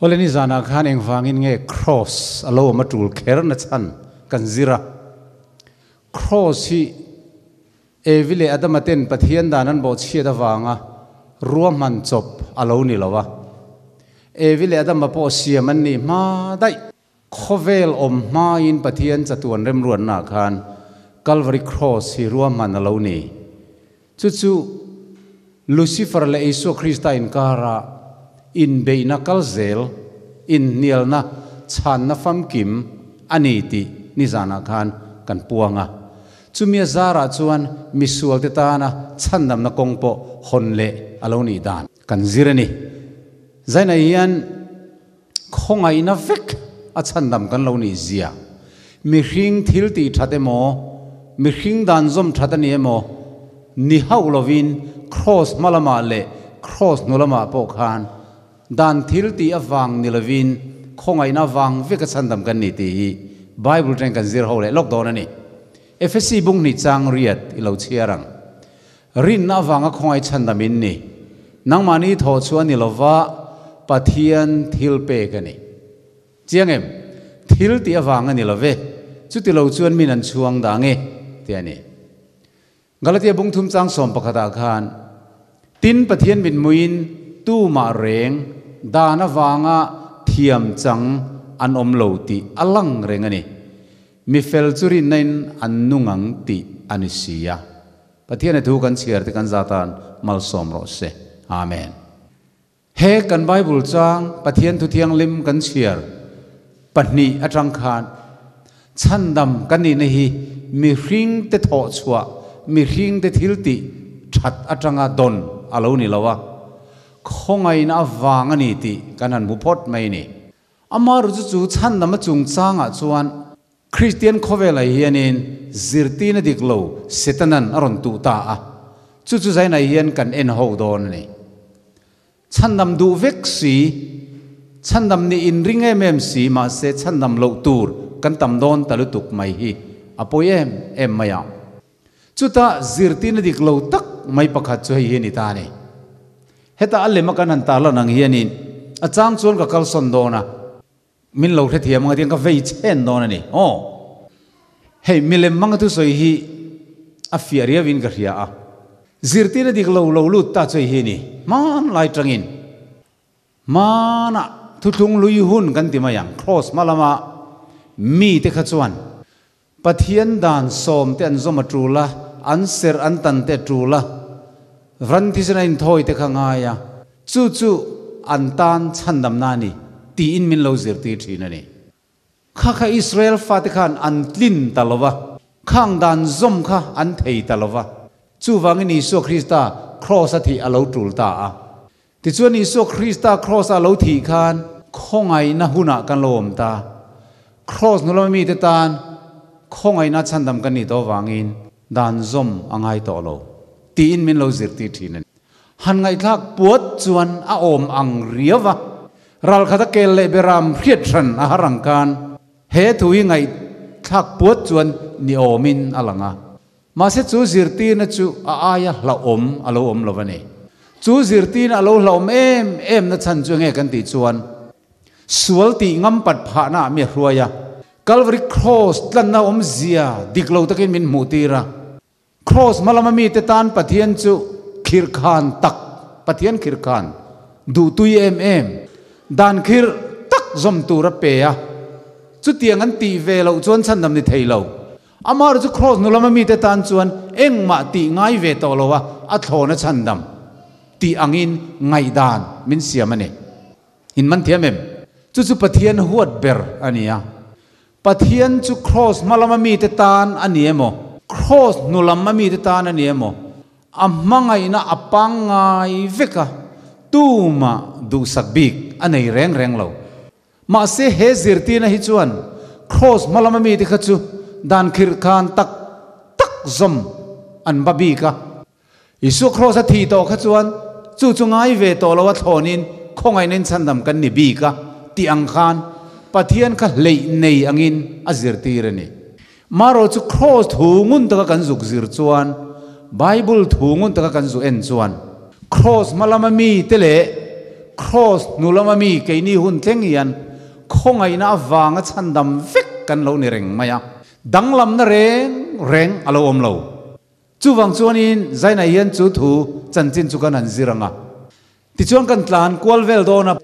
Awle nizanah khan engvangin nge Cross a lo awm a tul kher na chhan kan zir a. Cross hi Evi leh Adama ten Pathian dan an bawhchhiat avanga ruahman chawp a lo ni lo a. Evi leh Adama pawh siam an nih hma daih. Khawvel awm hmain Pathian chatuan remruatnaah khan Calvary Cross hi ruahman a lo ni. Chu chu Lucifer leh Isua Krista inkara inbeihna kal zel, inhnialna, chhanna famkim a ni tih nizanah khan kan puang a. Chumi a zarah chuan misualte tana chhandamna kawng pawh hawn leh a lo nih dan kan zir a ni. Zainah hian. Khawngaihna vek a chhandam kan lo nih zia. Mihring thil tih that emaw, mihring dan zawm that a ni emaw, ni hauh lovin Kraws hma lamah leh Kraws hnu lamah pawh khan dan thil tih avang ni lovin khawngaihna avang vek a chhandam kan ni tih hi Bible teng kan zir ho leh lawk dawn a ni. Efesi bung hnih chang riat i lo chhiar ang. Rinna avanga khawngaih chhandam in ni. Nangmahni thawh chu a ni lova, Pathian thil pek a ni. Chiang em? Thil tih avang a ni lo ve. Chuti lo chuan min an chhuang dah nge? tih a ni. Galatia bung thum chang sawm pakhatah khan, Tin, Pathian mitmuiin tumah reng dan avanga thiam chang an awm lo tih a lang reng a ni. Mi fel chu rinna in an nung ang tih a ni si a. Pathian a thu kan chhiar te kan zatan malsawm rawh se. Amen. He kan Bible chang Pathian thu thianghlim kan chhiar pahnih atang khan chhandam kan nihna hi mihring te thawh chhuah, mihring te thil tih that atanga dawn a lo ni lo a, khawngaihna avang a ni tih kan han hmu phawt mai a ni. Amaherawhchu chu chu chhandam a chungchangah chuan Kristian khawvelah hianin zirtirna dik lo Setanan a rawn tuh ta a, chu chu zainah hian kan en ho dawn a ni. Chhandam duh vek si, chhandam nih inring em em si mahse chhandam loh tur kan tam dawn ta lutuk mai hi a pawi em em mai a. Chutah zirtirna dik lo tak mai pakhat chu hei hi a ni ta a ni. Heta a lema kan han tarlan ang hianin a chang chuan ka kalsawn dawn a, min lo hrethiam ang a tiang ka vei chhen dawn a ni. Aw, hei milem hmanga thusawi hi a fiah riauin ka hria a, zirtirna dik lo lo lut ta chu hei hi a ni. Hmanlai tangin hmanah thuthlung lui hun kan ti mai ang, cross hma lama mite kha chuan Pathian dan sawm te an zawm a tul a, an serh an tan te a tul a, ran thisen a inthawi te kha ngai a, chu chu an tan chhandamna a ni tiin min lo zirtir thin a ni. Kha kha Israel fate khan an tlin ta lo va, khang dan zawm kha an thei ta lo va, chuvangin Isua Krista kraws a thih a lo tul ta a. Tichuan Isua Krista Kraws a lo thih khan khawngaihna hunah kan lo awm ta. Kraws nu lama mite tan khawngaihna chhandam kan nih tawh avangin dan zawm a ngai tawh lo tiin min lo zirtir thin a ni. Han ngaihthlak puat chuan a awm ang riau va, ralkhat a kel leh beram hriat hran a har ang khan he thu hi ngaihthlak puat chuan ni awmin a lang a. Mahse chu zirtirna chu a aia hlauhawm a lo awm lo a ni. Chu zirtirna a lo hlauhawm em em na chhan chu enge kan tih chuan sual tih ngam pat phahna ah mi a hruai a, Calvary Cross tlanna awmzia dik lo takin min hmuh tir a. Cross hma lama mite tan Pathian chu khirhkhan tak, Pathian khirhkhan duhtui em em, dan khirh tak zawm tur a pe a. Chutiang an tih ve loh chuan chhandam ni thei lo. Amah chu Kraws nu lama mite tan chuan engmah tih ngai ve tawh lo a, a thlawna chhandam tih angin ngaihdan min siam a ni. In man thiam em? Chu chu Pathian huat ber a ni a. Pathian chu Kraws hma lama mite tan a ni emaw, Kraws hnu lam a mite tan a ni emaw, a hmangaihna a pangngai vek a, tumah duhsak bik a nei reng reng lo. Mahse he zirtirna hi chuan Kraws hma lama mite kha chu dan khirh khan tak tak zawm an ba bik a. Isua Kraws a thih tawh kha chuan chu chu ngai ve tawh lo a thlawnin khawngaihna in chhandam kan ni bik a tih ang khan Pathian kha hleih nei angin a zirtir a ni. Marawh chu Kraws thu ngun taka kan zuk zir chuan, Bible thu ngun taka kan zu en chuan, Kraws hma lama mite leh Kraws hnu lama mi keini hun thleng hian khawngaihna avanga chhandam vek kan lo ni reng mai a, danglamna reng reng a lo awm lo. Chuvang chuanin Zaina hian chu thu chanchin chu kan han zir ang a. Tichuan kan tlan kual vel dawn a.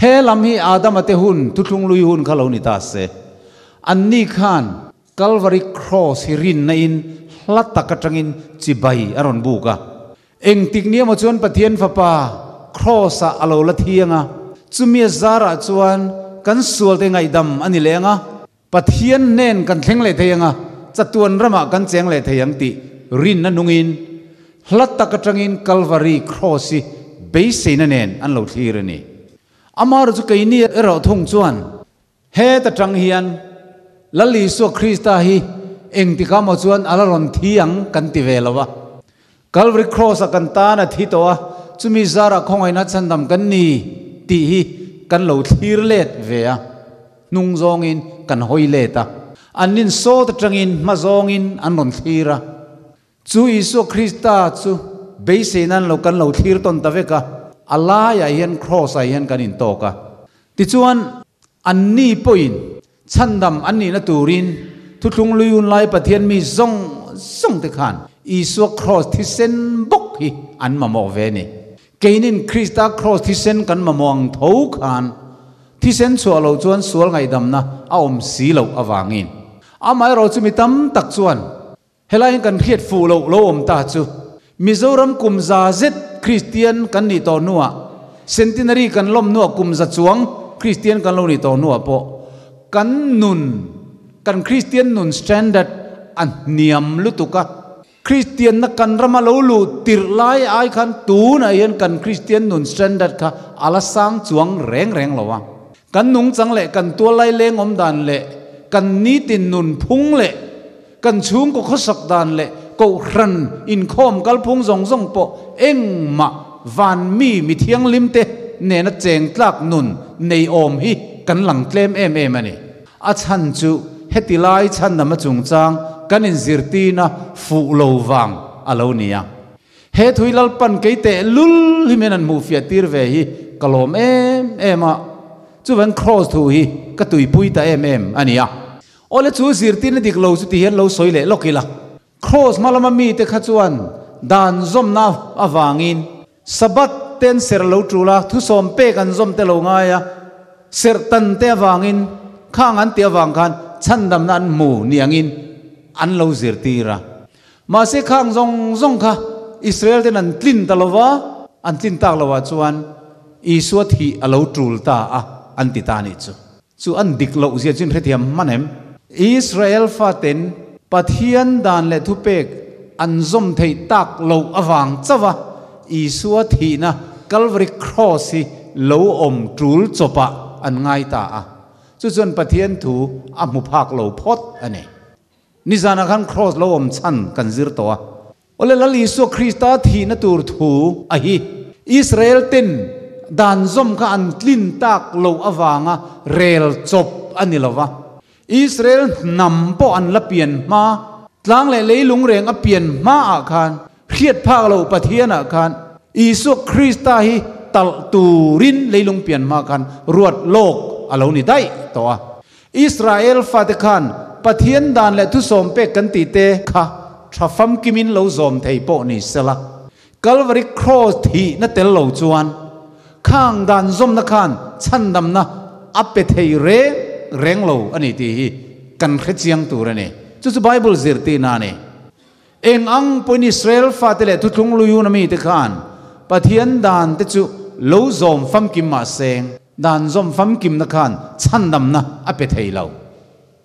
He lam hi Adama te hun, thuthlung lui hun kha lo ni ta se. Anni khan Calvary Cross hi rinna in hla tak atangin chibai a rawn buk a. Engtik ni emaw chuan Pathian Fapa Cross ah a lo la thiang a, chumi a zarah chuan kan sualte ngaihdam a ni leh ang a. Pathian hnen kan thleng leh thei ang a, chatuan ramah kan cheng leh thei ang tih rinna nungin hla tak atangin Kalvari Kraws hi beiseina nen an lo thlir a ni. Amaherawhchu chu keini erawh thung chuan het atang hian Lal Isua Krista hi engtikah maw chuan a la rawn thi ang kan ti ve lo a. Kalvari Kraws-ah kan tan a thi tawh a, chumi zarah khawngaihna chhandam kan ni tih hi kan lo thlir let ve a. Hnung zawngin kan hawi let a, an insawt atangin hma zawngin an rawn thlir a. Chu Isua Krista chu beisei nan lo kan lo thlir tawn ta vek a, a laiah hian Kraws-ah hian kan intawk a. Tichuan, anni pawhin chhandam an nihna turin thuthlung lui hun lai Pathian mi zawng zawng te khan Isua Kraws thisen bawk hi an mamawh ve a ni. Keinin Krista Kraws thisen kan mamawh ang tho khan thisen chhuah lo chuan sual ngaihdamna a awm si loh avangin amaherawh chu mi tam tak chuan helaiin kan hriat fuh loh lo awm ta chu Mizoram kum za zet Kristian kan nih tawh hnuah Centenary kan lawm hnuah kum za chuang Kristian kan lo nih tawh hnuah pawh kan nun kan Kristian nun standard a hniam lutuk a. Kristianna kan rama lo luh tirh lai ai khan tunah hian kan Kristian nun standard kha a la sang chuang reng reng lo a. Kan nungchang leh kan tual lai leng awm dan leh kan nitin nun phung leh kan chhungkaw khawsak dan leh kohhran inkhawm kalphung zawng zawng pawh engmah van mi mi thianghlim te nena cheng tlak nun nei awm hi kan lang tlem em em a ni. A chhan chu heti lai chhandam a chungchang kan inzirtirna fuh lo vang a lo ni a. He thui Lalpan kei teh lul hi min han hmuhfiah tir ve hi ka lawm em em a, chuvan Kraws thu hi ka tuipui ta em em a ni a. Awle chu zirtirna dik lo chu ti hian lo sawi leh lawk ila. Kraws hma lama mite kha chuan dan zawmna avangin Sabbath te an serh lo tul a, thusawm pek an zawm te lo ngai a, serh tan te avangin khang an tih avang khan chhandamna an hmu ni angin an lo zirtir a. Mahse khang zawng zawng kha Israel ten an tlin ta lo va, an tlin tak lo ah chuan Isua thih a lo tul ta a an ti ta nih chu. Chu an dik loh zia chu in hrethiam hman em? Israel faten Pathian dan leh thupek an zawm theih tak loh avang chauh a Isua thihna Calvary Cross hi lo awm tul chawpah an ngai ta a. Chu chuan Pathian thu a hmu phak lo phawt a ni. Nizanah khan Cross lo awm chhan kan zir tawh a. Awle Lal Isua Krista thihna tur thu a hi Israel ten dan zawm kha an tlin tak loh avanga rel chawp a ni lova. Israel hnam pawh an la pian hma, tlang leh leilung reng a pian hmaah khan hriat phak loh Pathianah khan Isua Krista hi talh turin leilung pian hma khan ruat lawk a lo ni daih tawh a. Israel fate khan Pathian dan leh thusawm pek kan tih te kha tha famkimin lo zawm thei pawh ni sela, Kalvari Kraws thihna tel lo chuan khang dan zawmna khan chhandamna a pe thei reng reng lo a ni tih hi kan hre chiang tur a ni. Chu chu Bible zirtirna a ni. Eng ang pawhin Israel fate leh thuthlung luiuna mite khan Pathian dan te chu lo zawm famkim mah seng, dan zawm famkimna khan chhandamna a pe thei lo.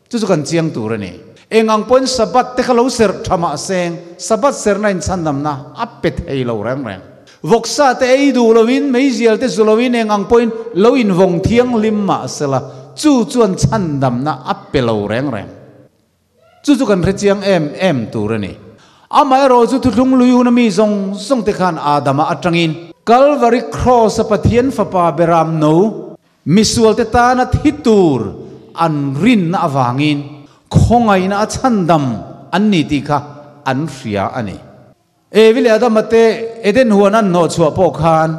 Chu chu kan chiang tur a ni. Eng ang pawhin Sabbath te kha lo serh tha mah seng, Sabbath serhna in chhandamna a pe thei lo reng reng. Vawksa te ei duh loin, meizial te zu loin eng ang pawhin lo invawng thianghlim mah sela, chu chuan chhandamna a pe lo reng reng. Chu chu kan hre chiang em em tur a ni. Amaherawh chu thuthlung lui huna mi zawng zawng te khan Adama atangin Kalvari Kraws a Pathian Fapa Beram no misualte tana thi tur an rinna avangin khawngaihna a chhandam an ni tih kha an hria a ni. Evi leh Adama te Eden huan an hnawhchhuah pawh khan.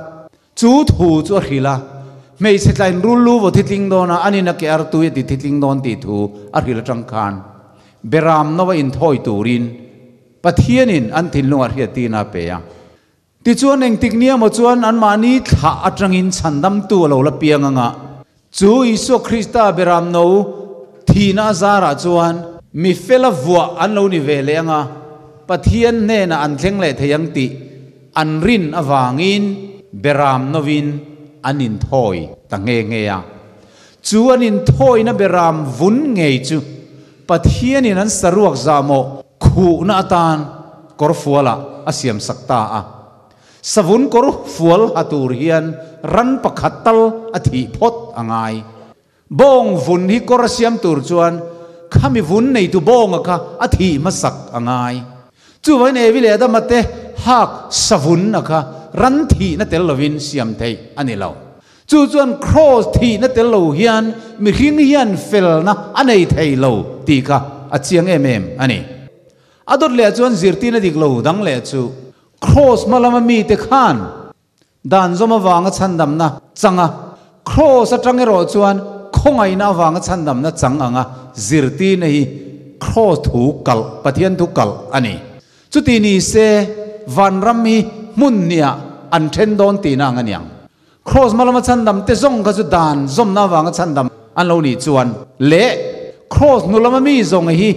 Chu thu chu a hrilh a, hmeichhe tlain rul lu vaw thitling dawn a, anin a ke artui a ti thitling dawn tih thu a hrilh atang khan Beram no a inthawi turin Pathianin an thinlungah hriattirna a pe a. Tichuan engtik nia maw chuan anmahni thlah atangin chhandamtu a lo la piang anga, chu Isua Krista Beram no thihna a zarah chuan mi fela vuah an lo ni ve leh anga, Pathian hnenah an thleng leh thei ang tih an rin avangin Beram novin an inthawi ta nghe nghe a. Chu an inthawina Beram vun ngei chu Pathianin an saruak zahmawh khuhna atan kawrfualah a siamsak ta a. Savun kawrfual ha tur hian ran pakhat tal a thih phawt a ngai. Bawng vun hi kawr a siam tur chuan khami vun neitu bawnga kha a thih hmasak a ngai. Chuvangin Evi leh Adama te hak savun a kha ran thihna tel lovin siam theih a ni lo. Chu chuan Kraws thihna tel lo hian mihring hian felna a nei thei lo tih kha a chiang em em a ni. A dawt leh chuan zirtirna dik lo dang leh chu Kraws hma lama mite khan dan zawm avanga chhandamna chang a, Kraws atang erawh chuan khawngaihna avanga chhandamna chang anga zirtirna hi Kraws thu kalh, Pathian thu kalh a ni. Chuti ni se vanram hi hmun hniah an then dawn tihna ang a niang. Kraws hma lama chhandam te zawng kha chu dan zawmna avanga chhandam an lo nih chuan leh Kraws hnu lama mi zawng hi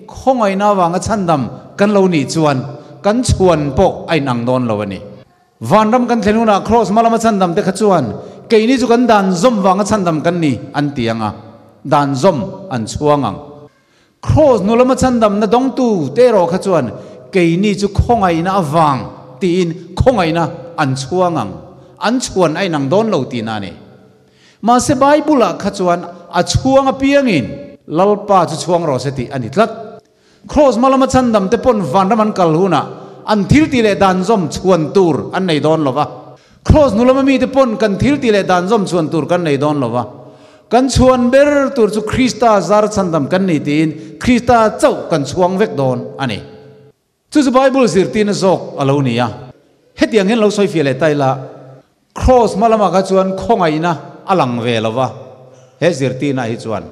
khawngaihna avanga chhandam kan lo nih chuan kan chhuan pawh a inang dawn lo a ni. Vanram kan thlen hunah Kraws hma lama chhandam te kha chuan keini chu kan dan zawm vanga chhandam kan ni an ti ang a, dan zawm an chhuang ang. Kraws hnu lama chhandamna dawngtu te erawh kha chuan keini chu khawngaihna avang tiin khawngaihna an chhuang ang, an chhuan a inang dawn lo tihna a ni. Mahse Bible-ah kha chuan a chhuang apiangin Lalpa chu chhuang rawh se tih a ni tlat. Kraws hma lama chhandam te pawn vanram an kal hunah an thil tih leh dan zawm chhuan tur an nei dawn lo va. Kraws hnu lama mite pawn kan thil tih leh dan zawm chhuan tur kan nei dawn lo va. Kan chhuan ber tur chu Krista zar chhandam kan ni tiin Krista chauh kan chhuang vek dawn a ni. Chu chu Bible zirtirna zawk a lo ni a. Hetiang hian lo sawi fiah leh ta ila, Kraws hma lamah kha chuan khawngaihna a lang ve lo va, he zirtirna hi chuan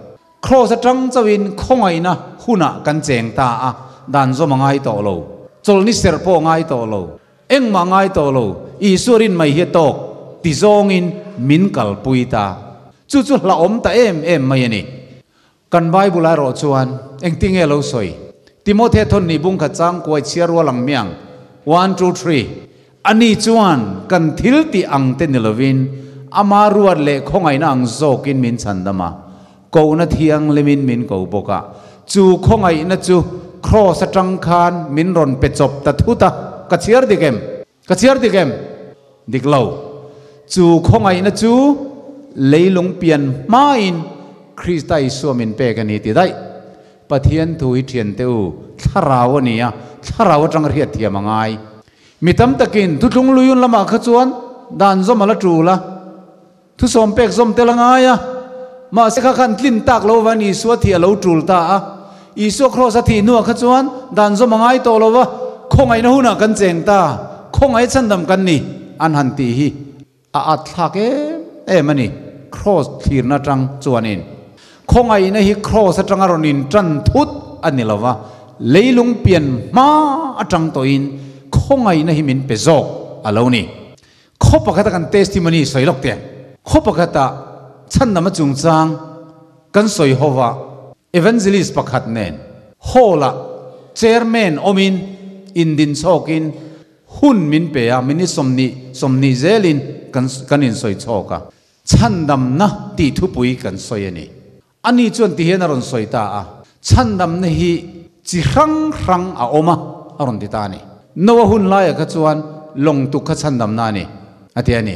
Kraws atang chauhin khawngaihna hunah kan cheng ta a, dan zawm a ngai tawh lo, chawlhni serh pawh a ngai tawh lo. Engmah ngai tawh lo, Isua rin mai hi a tawk ti zawngin min kalpui ta. Chu chu hlauhawm ta em em mai a ni. Kan Bible erawh chuan engtinge lo sawi? Timothea thawn nih bung khat chang kuai chhiar rual ang miang, One, two, three, Ani chuan kan thil tih ang te ni lovin ama ruat leh khawngaihna ang zawkin min chhandam a, Kohna thianghlimin min ko bawk a, chu khawngaihna chu Kraws atang khan min rawn pe chawp ta thut a, ka chhiar dik em? Ka chhiar dik em? Dik lo. Chu khawngaihna chu leilung pian hmain Krista Isua min pek a ni ti daih. Pathian thu hi thiante u, thlarau a ni a, thlarau atanga hriat thiam a ngai. Mi tam takin thuthlung luiun lamah kha chuan dan zawm a la tul a. Thusawm pek zawm tel a ngai a, mahse kha khan tlin tak lo van Isua thih a lo tul ta a. Isua Kraws a thih hnuah kha chuan dan zawm a ngai tawh lo va, khawngaihna hunah kan cheng ta, khawngaih chhandam kan ni an han tih hi a at thlak em em a ni, Kraws thlirna atang chuanin. Khawngaihna hi Kraws atanga rawn intan thut a ni lo va, leilung pian hma atang tawhin khawngaihna hi min pe zawk a lo ni. Khaw pakhata kan testimony sawi lawk teh. Khaw pakhata chhandama chungchang kan sawi ho va, evangelist pakhat nen hall-ah chairman awmin indin chhawkin hun min pe a, minute 20, 20 zelin kan kan insawi chhawk a, chhandamna tih thupui kan sawi a ni. Ani chuan ti hian a rawn sawi ta a, Chhandamna hi chi hrang hrang a awm a, a rawn ti ta a ni. Noa hun laiah kha chuan lawng tuk kha chhandamna a ni, a ti a ni.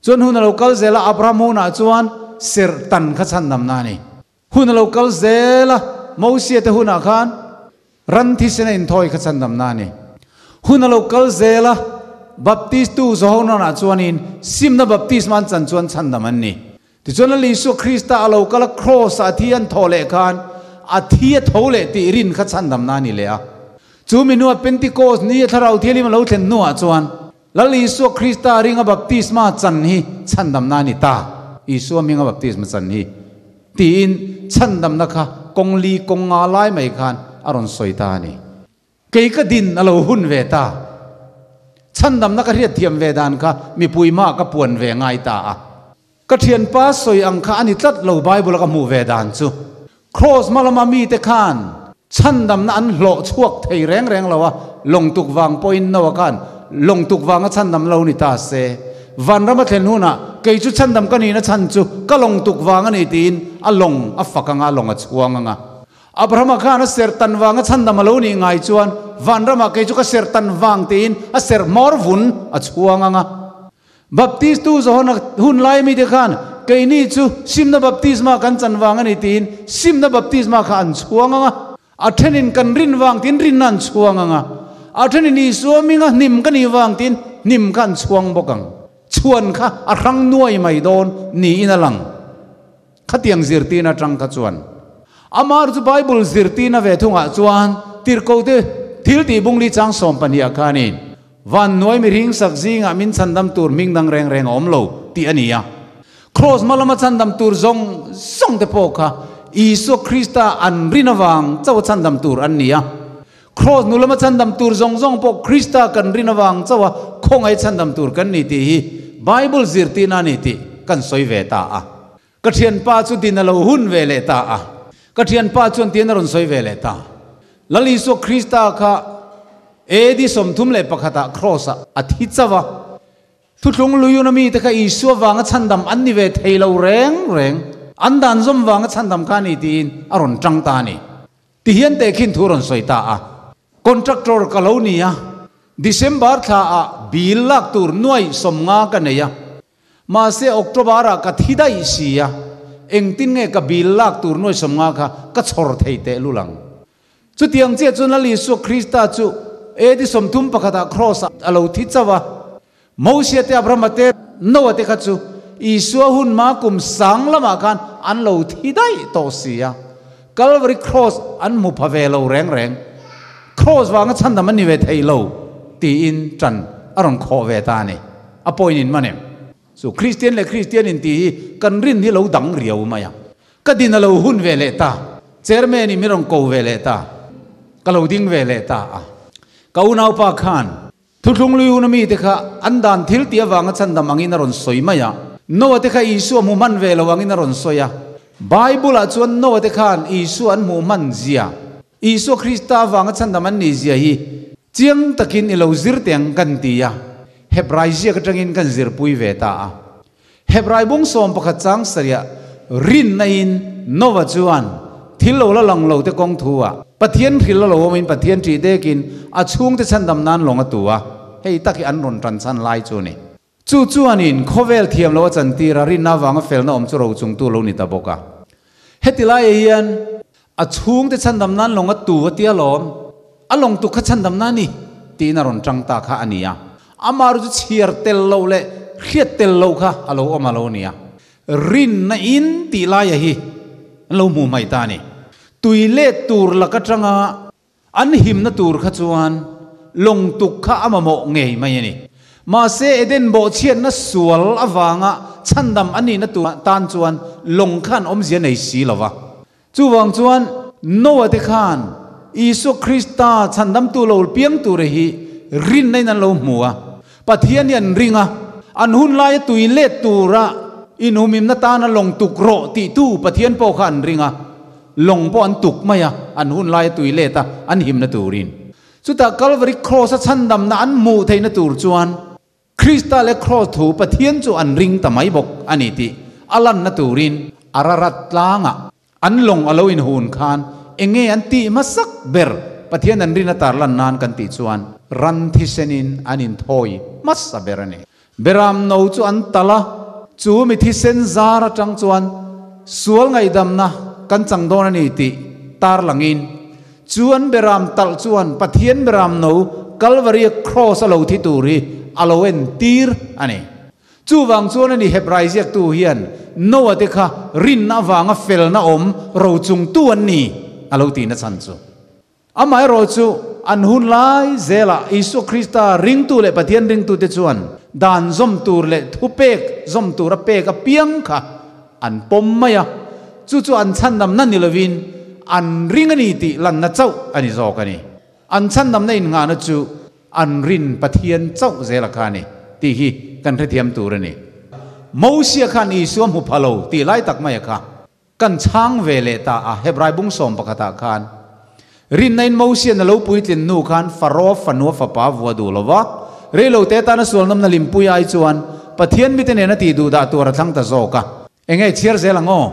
Chuan hun a lo kal zel a, Abraham hunah chuan serh tan kha chhandamna a ni. Hun a lo kal zel a, Mosia te hunah khan ran thisen a inthawi kha chhandamna a ni. Hun a lo kal zel a, Baptistu Johonanah chuanin simna baptisma an chan chuan chhandam an ni. Tichuan Lal Isua Krista a lo kal a, Kraws-ah a thi an thawh leh khan a thi a tho leh tih rin kha chhandamna a ni leh a. Chu mi hnuah Pentecost ni a Thlarau Thianghlim a lo thlen hnuah chuan Lal Isua Krista ringa baptisma chan hi chhandamna a ni ta, Isua hminga baptisma chan hi tiin chhandamna kha kawng li kawng nga lai mai khan a rawn sawi ta a ni. Kei ka din a lo hun ve ta. Chhandamna ka hriat thiam ve dan kha mipui hmaah ka puan ve ngai ta a. Ka thianpa sawi ang kha a ni tlat lo Bible a ka hmuh ve dan chu. Kraws hma lama mite khan chhandamna an hlawh chhuak thei reng reng lo a, lawngtuk vang pawhin Noah khan lawngtuk vanga chhandam lo ni ta se. Vanram a thlen hunah kei chu chhandam ka nihna chhan chu ka lawngtuk vang a ni tiin a lawng a fak anga a lawng a chhuang anga. Abrahama khan a serh tan vanga chhandam a lo nih ngai chuan vanramah kei chu ka serh tan vang tiin a serh hmawr vun a chhuang ang a. Baptistu Johana hun lai mite khan keini chu simna baptisma kan chan vang a ni tiin simna baptisma kha an chhuang ang a. A thenin kan rin vang tiin rinna an chhuang ang a. A thenin Isua hminga hnim ka nih vang tiin hnim kha an chhuang bawk ang. Chhuan kha a hrang nuai mai dawn niin a lang. Khatiang zirtirna atang kha chuan amah chu Bible zirtirna ve thungah chuan tirhkote thil tih bungli chang 12 ah khanin van nuai mihring sak zingah min chhandam tur hming dang reng reng a awm lo tih a ni a. Kraws hma lama chhandam tur zawng zawng te pawh kha Isua Krista an rin avang chauh a chhandam tur an ni a. Kraws hnu lama chhandam tur zawng zawng pawh Krista kan rin avang chauh a khawngaih chhandam tur kan ni tih hi Bible zirtirna a ni tih kan sawi ve ta a. Ka thianpa chu din a lo hun ve leh ta a. Ka thianpa chuan tiin a rawn sawi ve leh ta. Lal Isua Krista kha AD 31 ah Kraws ah a thi chauh a. Thuthlung Luyun a mite kha Isua vanga chhandam an ni ve thei lo reng reng. An dan zawm vanga chhandam kha a ni tiin a rawn tang ta a ni. Tihian tehkhin thu rawn sawi ta a. Contractor ka lo ni a, December thla ah bill lak tur nuai 50 ka nei a. Mahse October ah ka thi daih si a, engtin nge ka bill lak tur nuai 50 kha ka chhawr thei teh lul ang. Chutiang chiah chuan Lal Isua Krista chu AD 31 ah Kraws ah a lo thi chauh a. Mosia te Abrahama te Noah te kha chu Isua hun hma kum sang lamah khan an lo thi daih tawh si a. Calvary Cross an hmu pha ve lo reng reng. Cross vanga chhandam an ni ve thei lo tiin ṭan a rawn khawh ve ta a ni. A point in man em? Chu Kristian leh Kristian in tih hi kan rin hi lo dang riau mai a. Ka din a lo hun ve leh ta. Chairman in min rawn ko ve leh ta. Ka lo ding ve leh ta a. Ka unaupa khan Thuthlung Luiuna mite kha an dan thil tih avanga chhandam angin a rawn sawi mai a. Noah te kha Isua hmu hman ve lo angin a rawn sawi a. Bible-ah chuan Noah te khan Isua an hmuh hman zia, Isua Krista avanga chhandam an nih zia hi chiang takin i lo zir teh ang kan ti a. Hebrai ziak atangin kan zirpui ve ta a. Hebrai bung 11 chang sarih rinna in Noah chuan thil lo la lang lo te kawng thu ah Pathian hril a lo awmin Pathian ṭih dekin a chhungte chhandam nan lawng a tu a, hei tak hi an rawn ṭan chhan lai chu a ni. Chu chuanin khawvel thiam lo a chantir a, rinna avanga felna awm chu rochungtu lo ni ta bawk a. Heti laiah hian a chhungte chhandam nan lawng a tu a tia lawm, a lawng tuk kha chhandam na a ni tiin a rawn tang ta kha a ni a. Amah ru chu chhiar tel loh leh hriat tel loh kha a lo awm a lo ni a. Rinna in tih laia hi an lo hmuh hmaih ta a ni. Tui let tur lak atanga An himna tur kha chuan lawng tuk kha a mamawh ngei mai a ni. Mahse, Eden bawhchhiatna sual avanga chhandam a nihna tur tan chuan lawng khan awmzia nei si lo va. Chuvang chuan Noah te khan Isua Krista chhandamtu lo piang tura hi rinna in an lo hmu a. Pathian hi an ring a, an hun laia tui let tura inhumimna tana lawng tuk rawh tihtu Pathian pawh kha an ring a. Lawng pawh an tuk mai a, an hun laia tui let a, an himna turin. Chutah Calvary Cross a chhandamna an hmuh theihna tur chuan Krista leh Cross thu Pathian chu an ring ta mai bawk a ni tih a lanna turin Ararat tlangah an lawng a lo inhun khan eng nge an tih hmasak ber Pathian an rin a tar lan nan kan tih chuan ran thisenin an inthawi hmasa ber a ni. Beram no chu an tal a, chu mi thisen zar atang chuan sual ngaihdamna kan chang dawn a ni tih tar langin, chu an beram talh chuan Pathian beram no Kalvaria Kraws a lo thi tur hi a lo en tir a ni. Chuvang chuan a ni Hebrai ziaktu hian Noah te kha rinna avanga felna awm rochungtu an ni a lo tihna chhan chu. Amaherawhchu. an hun lai zela Isua Krista ringtu leh Pathian ringtute chuan dan zawm tur leh thupek zawm tura pek apiang kha an pawm mai a, chu chu an chhandamna ni lovin an ring a ni tih lanna chauh a ni zawk a ni. An chhandamna innghahna chu an rin Pathian chauh zela kha a ni tih hi kan hrethiam tur a ni. Mosia khan Isua hmu pha lo tih lai tak maia kha kan chhang ve leh ta a, Hebrai bung sawm pakhatah khan rinna in Mosian a lo puitlin hnu khan Faraoa fanua fapa vua duh lo va, reilote atana sualnawmna limpui ai chuan Pathian mite nena tih duh dah tur a thlang ta zawk a. Enge chhiar zel ang aw?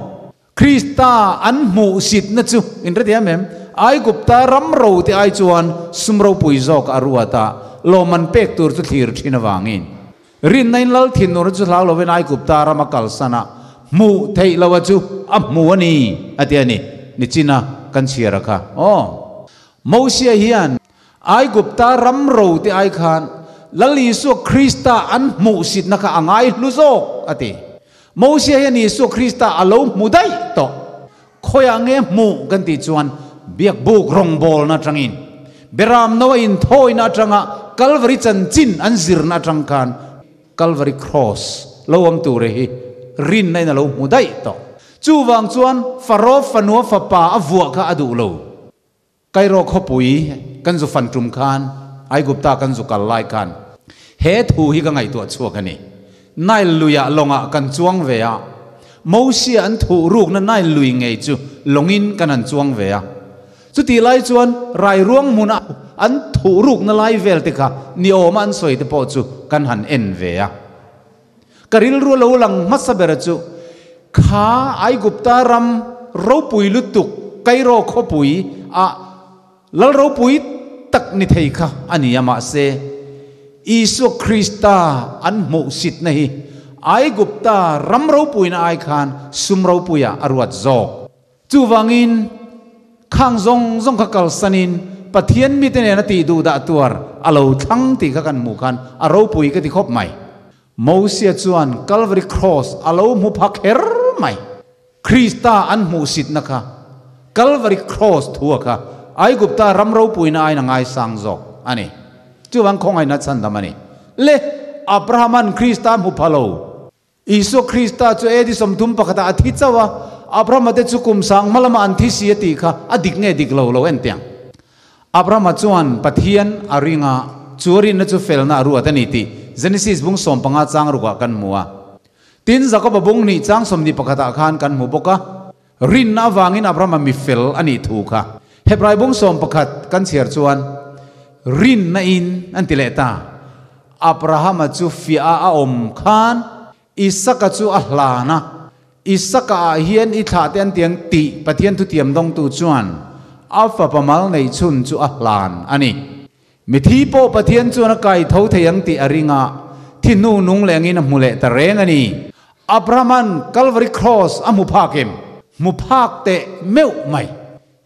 Krista an hmuhsitna chu in hrethiam em? Aigupta ram ro te ai chuan sum ropui zawk a ruat a, lawmman pek tur chu thlir thin avangin. Rinna in lal thinur chu hlau lovin Aigupta ram a kalsan a, hmuh theih loha chu a hmu a ni, a ti a ni. Nichina kan chhiar a kha. Aw. Mosia hian Aigupta ram ro te ai khan Lal Isua Krista an hmuhsitna kha a ngai hlu zawk, a ti. Mosia hian Isua Krista a lo hmu daih tawh. Khawiah nge hmuh kan tih chuan biakbuk rawngbawlna atangin, Beram no a inthawina atanga Kalvari chanchin an zirna atang khan Kalvari Cross lo awm ture hi rinna in a lo hmu daih tawh. Chuvang chuan Faraoh fanua fapa a vuah kha a duh lo. Cairo khawpui kan zu fan tum khan, Aigupta kan zu kal lai khan he thu hi ka ngaihtuah chhuak a ni. Nile luiah lawngah kan chuang ve a, Mosia an thuh rukna Nile lui ngei chu lawngin kan han chuang ve a. Chutih lai chuan Rairuang hmuna an thuh rukna lai vel te kha niawma an sawi te pawh chu kan han en ve a. Ka rilru lo lang hmasa ber chu kha Aigupta ram ropui lutuk Cairo khawpui ah lal ropui tak ni thei kha a ni a, mahse Isua Krista an hmuhsitna hi Aigupta ram ropuina ai khan sum ropuiah a ruat zawk. Chuvangin, khang zawng zawng kha kalsanin Pathian mite nena tih duh dah tuar a lo thlang tih kha kan hmuh khan a ropui ka ti khawp mai. Mosia chuan Calvary Cross a lo hmu pha kher mai. Krista an hmuhsitna kha Calvary Cross thua kha Aigupta ram ropuina aiin a ngaisang zawk a ni. Chuvang khawngaihna chhandam a ni. Le, Abrahama'n Krista a hmu pha lo. Isua Krista chu AD 31 ah a thi chauh a, Abrahama te chu kum sang hma lama an thi si a tih kha a dik nge dik lo lo en tiang. Abrahama chuan Pathian a ring a, chu a rinna chu felna a ruat a ni tih Genesis bung 15 chang rukah kan hmu a. Tin, Jakoba bung hnih chang 21 ah khan kan hmu bawk a, rinna avangin Abrahama mi fel a nih thu kha. Hebrai bung 11 kan chhiar chuan rinna in an ti leh ta. Abrahama chu fiah a a awm khan Isaka chu a hlan a, Isaka ah hian i thlah te an tiang tih Pathian thutiam dawngtu chuan a fapa mal neih chhun chu a hlan a ni. Mithi pawh Pathian chuan a kai tho thei ang tih a ring a, thi hnu nung leh angin a hmu leh ta reng a ni. Abrahaman Calvary Cross a hmu phak em? Hmu phak teh meuh mai.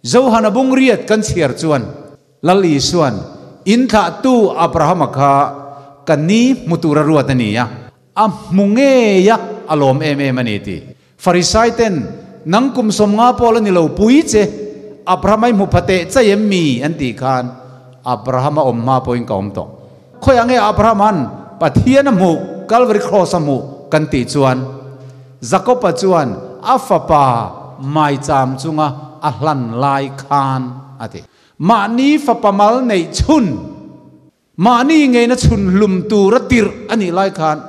Johana bung riat kan chhiar chuan Lal Isuan, In thlahtu Abrahama kha ka ni hmu tura ruat a ni a, a hmu ngei a, a lawm em em a ni ti. Farisai ten, Nang kum 50 pawl a ni lo pui che, Abrahama i hmu pha teh chai em mi? an tih khan, Abrahama awm hma pawhin ka awm tawh. Khawiah nge Abrahama'n Pathian a hmuh, Calvary Cross a hmuh kan tih chuan, Jakoba chuan a fapa maicham chunga a hlan lai khan a ti. Mahni fapa mal neih chhun, mahni ngeina chhun hlum tura tirh a nih lai khan,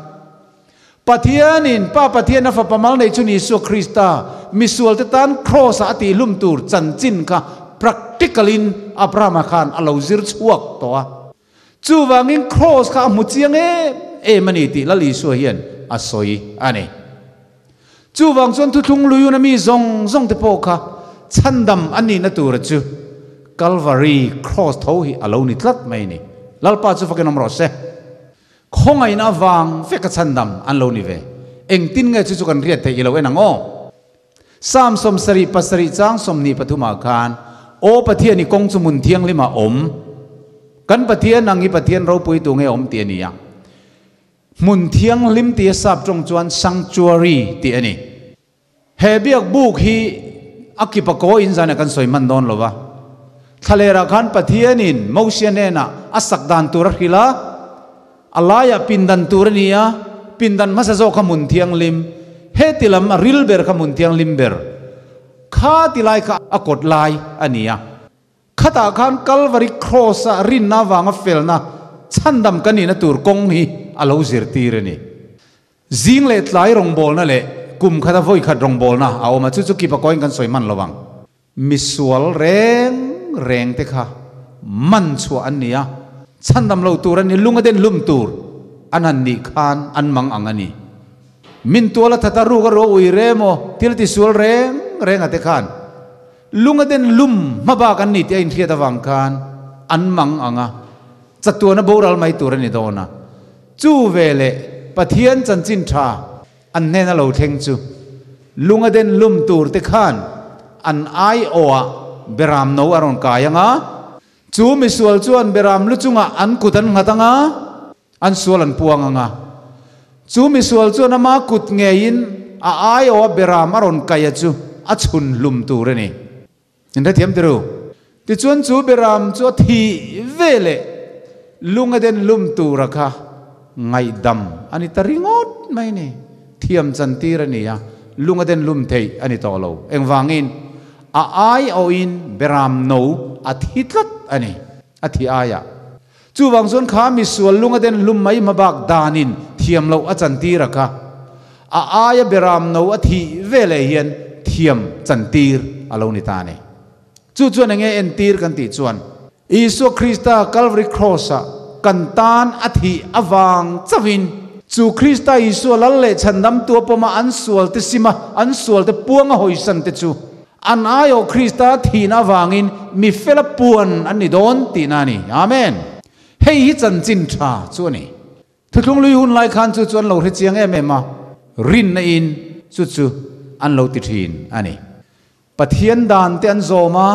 Pathianin Pa Pathian a fapa mal neih chhun Isua Krista misualte tan Kraws-ah a tih hlum tur chanchin kha practical-in Abrahama khan a lo zir chhuak tawh a. Chuvangin Kraws kha a hmu chiang em em a ni tih Lal Isua hian a sawi a ni. Chuvang chuan thuthlung luiuna mi zawng zawng te pawh kha chhandam a nihna tura chu Kalvari Kraws tho hi a lo ni tlat mai a ni. Lalpa chu fakin awm rawh se. Khawngaihna avang veka chhandam an lo ni ve. Engtin nge chu chu kan riat theih i lo en ang aw? Psalm 77 chang 23 ah khan, Aw Pathian i kawng chu hmun thianghlim ah awm. Kan Pathian ang hi Pathian ropui tu nge awm tih a ni a. Hmun thianghlim tih a sap tawng chuan sanctuary tih a ni. He biak buk hi a kipa kaw in zan ah kan sawi hman dawn lo va. Thlalera khan Pathianin Mosia hnenah a sak dan tur a hrilh a, a laiah pindan tur a ni a, pindan hmasa zawk kha hmun thianghlim, heti lam a ril ber kha hmun thianghlim ber, kha ti lai kha a kawt lai a ni a. Khatah khan Kalvari Cross-a rinna avanga felna chhandam kan nihna tur kawng hi a lo zirtir a ni. Zing leh tlai rawngbawlna leh kum khata vawi khat rawngbawlna a awm a, chu chu kipa kawiin kan sawi hman lo ang. Misual reng reng te kha man chhuah an ni a, chhandam lo tur an ni, lung a den hlum tur an han nih khan an mang ang a ni. Min tual a that a, ruk a ruah ui re maw, thil tisual reng reng a te khan lung a den hlum hma bak an ni tih a inhriat avang khan an mang ang a, chatuan a boral mai tur a ni dawn a. Chu veleh Pathian chanchin tha an hnena lo thleng chu lung a den lum tur te khan an aiawhah beram no a rawn kai ang a, chu misual chuan beram lu chungah an kut an nghat ang a, an sual an puang ang a. Chu misual chuan ama kut ngeiin a aiawha beram a rawn kai a chu a chhun hlum tur a ni. In hrethiam ti ru. Tichuan chu beram chu a thih ve leh lung a den lum tura kha ngaihdam a ni ta ringawt mai ni. Thiam chan tir a ni a, lung a den lum theih a ni tawh lo. Engvangin? A aiawhin beram no a thi tlat a ni, a thi aiah. Chuvang chuan kha misual lung a den hlum mai hmabak danin thiam loh a chantir a kha. A aia beram no a thih ve leh hian thiam chantir a lo ni ta a ni. Chu chuan enge entir kan tih chuan Isua Krista Calvary Cross-a kan tan a thih avang chauhin chu Krista Isua lal leh chhandamtu a pawma an sualte sima an sualte puanga hawisan te chu An aiawh Krista thihna avangin mi fela puan an ni dawn tihna a ni. Amen! Hei hi chanchin tha chu a ni. Thuthlung lui hun lai khan chu chu an lo hre chiang em em a, rinna in chu chu an lo ti thin a ni. Pathian dan te an zawm a,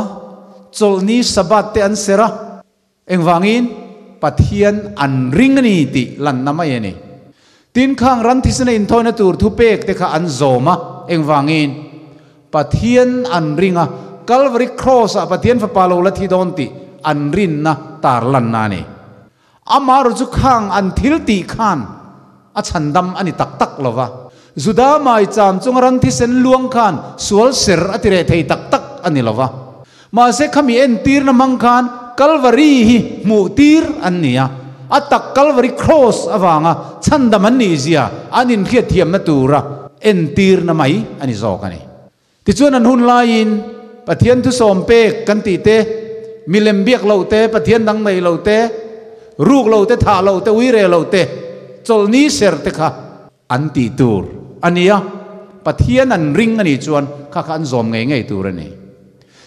chawlhni Sabbath te an serh a, Engvangin? Pathian an ring a ni tih lanna mai a ni. Tin, khang ran thisena inthawina tur thupek te kha an zawm a. Engvangin? Pathian an ring a, Calvary Cross-ah Pathian Fapa lo la thi dawn tih an rinna tar lanna a ni. Amaherawhchu chu khang an thil tih khan a chhandam a ni tak tak lo va. Juda maicham chunga ran thisen luang khan sual ser a ti reh thei tak tak a ni lo va. Mahse khami entirna hmang khan Kalvari hi hmuh tir an ni a, a tak Kalvari Cross avanga chhandam an nih zia an inhriatthiamna tura entirna mai a ni zawk a ni. Tichuan an hun laiin Pathian thusawm pek kan tih te, milem biak loh te, Pathian dang neih loh te, ruk loh te, thah loh te, uire loh te, chawlhni ser te kha an tih tur a ni a, Pathian an ring a nih chuan kha kha an zawm ngei ngei tur a ni.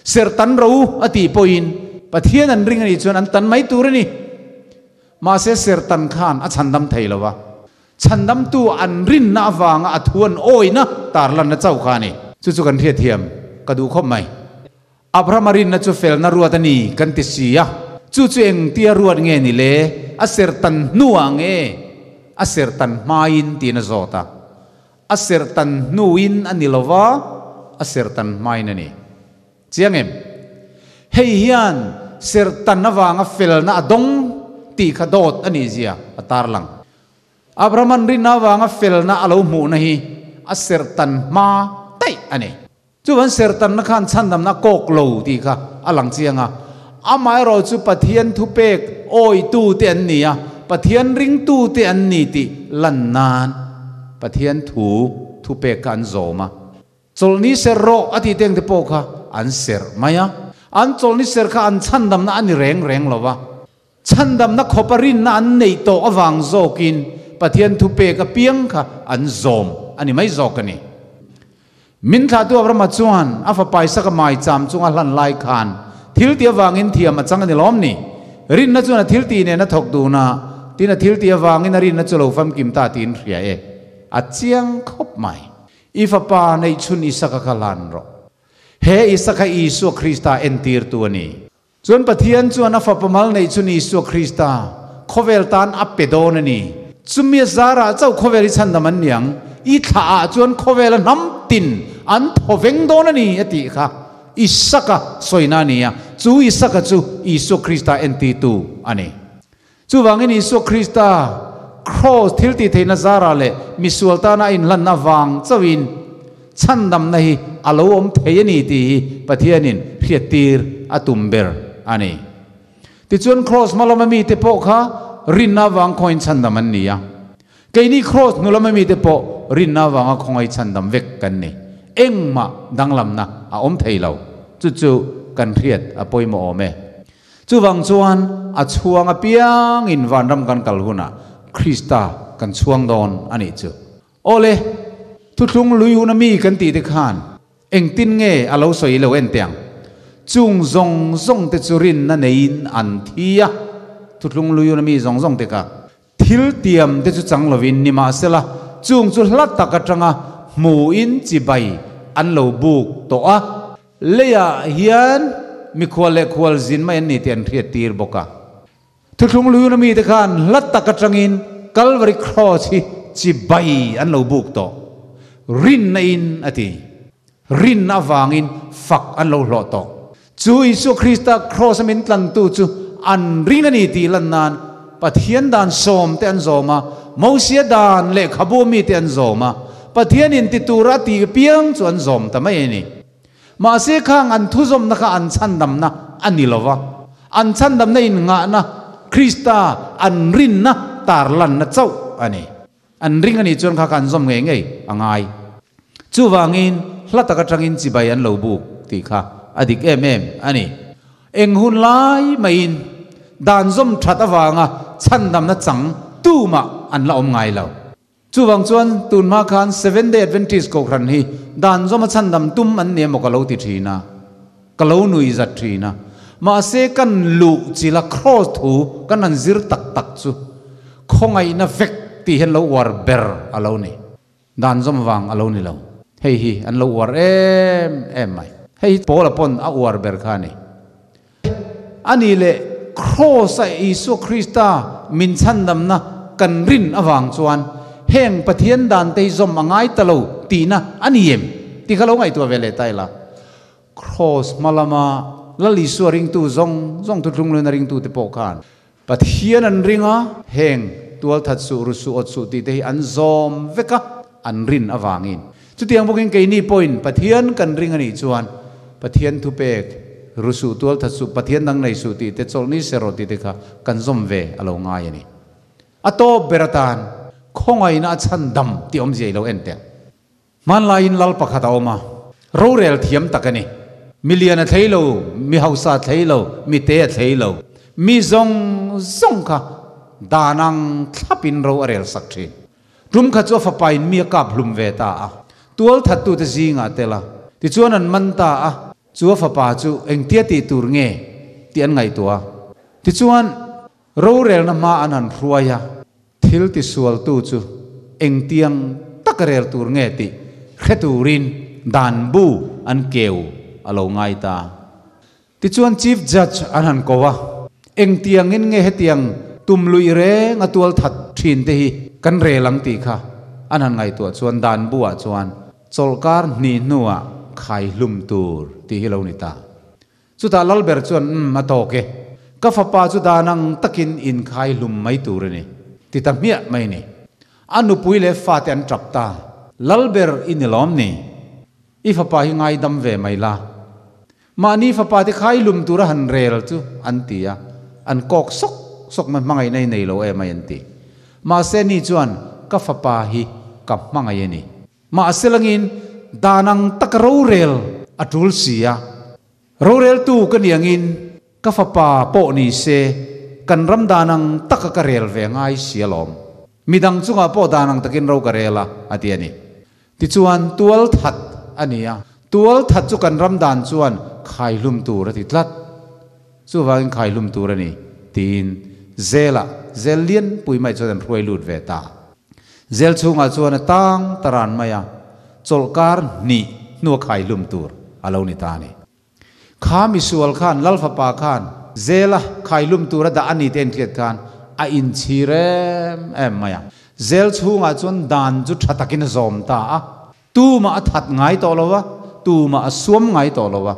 Ser tan ro a tih pawhin Pathian an ring a nih chuan an tan mai tur a ni. Mahse sertan khan a chhandam thei lo va, chhandamtu an rinna avanga a thu an awina tarlanna chauh kha a ni. Chu chu kan hriatthiam ka duh khawp mai. Abrahama rinna chu felna ruat a ni kan ti si a, chu chu engtia ruat nge ni le? A sertan hnuah nge a sertan hmain tiin a zawt a. A sertan hnuin a ni lo va, a sertan hmain a ni. Chiang em? Hei hian sertan avanga felna a dawng tih kha dawt a nih zia a tarlang. Abrahaman rinna avanga felna a lo hmuhna hi a sertan hma daih a ni. Chuvan sertanna khan chhandamna a kawk lo tih kha a lang chiang a. Amaherawh chu Pathian thupek awitute an ni a, Pathian ringtute an ni tih lan nan Pathian thu thupek kha an zawm a. Chawlhni ser rawh a tih teng te pawh kha an serh mai a. An chawlhni ser kha an chhandamna a ni reng reng lo va. Chhandamna khawpa rinna an neih tawh avang zawkin Pathian thupek apiang kha an zawm a ni mai zawk a ni. Min thlahtu Abrahama chuan a fapa Isaka maicham chunga hlan lai khan thil tih avangin thiam a chang a ni lawm ni? Rinna chuan a thil tih nen a thawk dun a, tin a thil tih avangin a rinna chu lo famkim ta tiin hria e. A chiang khawp mai. I fapa neihchhun Isaka kha hlan rawh. He Isaka Isua Krista entirtu a ni. Chuan Pathian chuan a fapa mal neihchhun Isua Krista khawvel tan a pe dawn a ni. Chumi a zarah chauh khawvel hi chhandam an ni ang. I thlahah chuan khawvela hnam tin an thaw veng dawn a ni a tih kha. Isaka sawina a ni a, chu Isaka chu Isua Krista entirtu a ni. Chuvangin Isua Krista Kraws thiltihtheihna zarah leh misual tana a inhlanna vang chauhin chhandamna hi a lo awm thei a ni tih hi Pathianin hriattir a tum ber a ni. Tichuan Kraws hma lama mite pawh kha rinna avang khawngain chhandam an ni a. Keini Kraws hnu lama mite pawh rinna avanga khawngaih chhandam vek kan ni. Engmah danglamna a awm thei lo. Chu chu kan hriat a pawimawh awm e. Chuvang chuan a chhuang apiangin vanram kan kal hunah Krista kan chhuang dawn a nih chu. Awle, thuthlung lui huna mi kan tih te khan engtin nge a lo sawi lo en teh ang. Chung zawng zawng te chu rinna neiin an thi a, thuthlung lui huna mi zawng zawng te kha. Thil tiam te chu chang lovin nimahsela chung chu hla tak atanga hmuin chibai an lo buk tawh a. Leiah hian mikhual leh khual zin mai an ni tih an hriat tir bawk a. Thuthlung luiuna mite khan hla tak atangin Calvary Cross hi chibai an lo buk tawh. Rinna in a ti. Rinna avangin fak an lo hlawh tawh. Chu Isua Krista Kraws a min tlantu chu an ring a ni tih lan nan Pathian dan sawmte an zawm a, Mosia dan lehkhabu mite an zawm a, Pathian in ti tura a tih piang chu an zawm ta mai a ni. Mahse khang an thuzawmna kha an chhandamna a ni lo va, an chhandamna innghahna Krista an rinna tarlanna chauh a ni. An ring a nih chuan kha kha an zawm ngei ngei a ngai. Chuvangin hla tak atangin chibai an lo buk tih kha a dik em em a ni. Eng hun lai maiin dan zawm that avanga chhandamna chang tumah an la awm ngai lo. Chuvang chuan tun hma khan Seventh Day Adventist Kohhran hi dan zawma chhandam tum an ni emaw ka lo ti thin a, ka lo nui zat thin a. Mahse kan luh chila Kraws thu kan han zir tak tak chu Khawngaihna vek tih hian lo uar ber a lo ni. Dan zawm vang a lo ni lo. Hei hi an lo uar em em mai. Hei hi Paula pawn a uar ber kha a ni. A nih leh Kraws-a Isua Krista min chhandamna kan rin avang chuan heng Pathian dan te hi zawm a ngai ta lo tihna a ni em tih kha lo ngaihtuah ve leh ta ila. Kraws hma lama Lal Isua ringtu zawng zawng thuthlung luna ringtute pawh khan Pathian an ring a, heng tualthat suh, ru suh, awt suh tih te hi an zawm vek a, an rin avangin. Chutiang bawkin keini pawhin Pathian kan ring a nih chuan Pathian thupek, ru suh, tualthat suh, Pathian dang nei suh tih te, chawlh ni se rawh tih te kha kan zawm ve a lo ngai a ni. A tawp ber atan khawngaihna a chhandam tih awmzia i lo en teh. Hmanlaiin lal pakhat a awm a, rorel thiam tak a ni. Mi lian a thlei lo, mi hausa a thlei lo, mi te a thlei lo. Mi zawng zawng kha dan ang thlapin ro a rel sak thin. Tum kha chu a fapain mi a kap hlum ve ta a, tual thattute zingah a tel a. Tichuan an man ta a, chu a fapa chu engtia tih tur nge tih an ngaihtuah a. Tichuan rorelna hma an han hruai a. Thil tisualtu chu engtiang taka rel tur nge tih hre turin dan bu an keu a lo ngai ta. Tichuan Chief Judge an han ko a, engtiangin nge hetiang tum luih reng a tual that thin te hi kan rel ang tih kha an han ngaihtuah chuan dan bu ah chuan chawlhkar hnih hnuah khai hlum tur tih hi lo ni ta. Chutah Lalber chuan, Umm, a tawk e. Ka fapa chu dan ang takin inkhai hlum mai tur a ni, ti ta hmiah mai ni. A nupui leh fate an tap ta. Lalber i ni lawm ni? I fapa hi ngaidam ve mai la. Mahni fapa te khai hlum tura han rel chu an ti a, an kawk sawk sawk mai, hmangaihna i nei lo em ai an ti. Mahse ni chuan, Ka fapa hi ka hmangaih a ni. Mahse langin dan ang taka rorel a tul si a, roreltu ka ni angin ka fapa pawh ni se kan ram dan ang taka ka rel ve ngai si alawm. Midang chungah pawh dan ang takin ro ka rel a, a ti a ni. Tichuan tual that a ni a, tual that chu kan ram dan chuan khaihlum tur a ti tlat. Chuvangin khaihlum tur a ni, tiin Zela, zel lianpui mai chuan an hruai lut ve ta. Zel chhungah chuan a tang ta ran mai a, chawlhkar hnih hnua khaihlum tur a lo ni ta a ni. Kha misual khan, Lal fapa khan, Zela khaihlum tura dah a ni te inhriat khan a inchhir em em mai a. Zel chhungah chuan dan chu tha takin a zawm ta a, tumah a that ngai tawh lo a, tumah a suam ngai tawh lo a.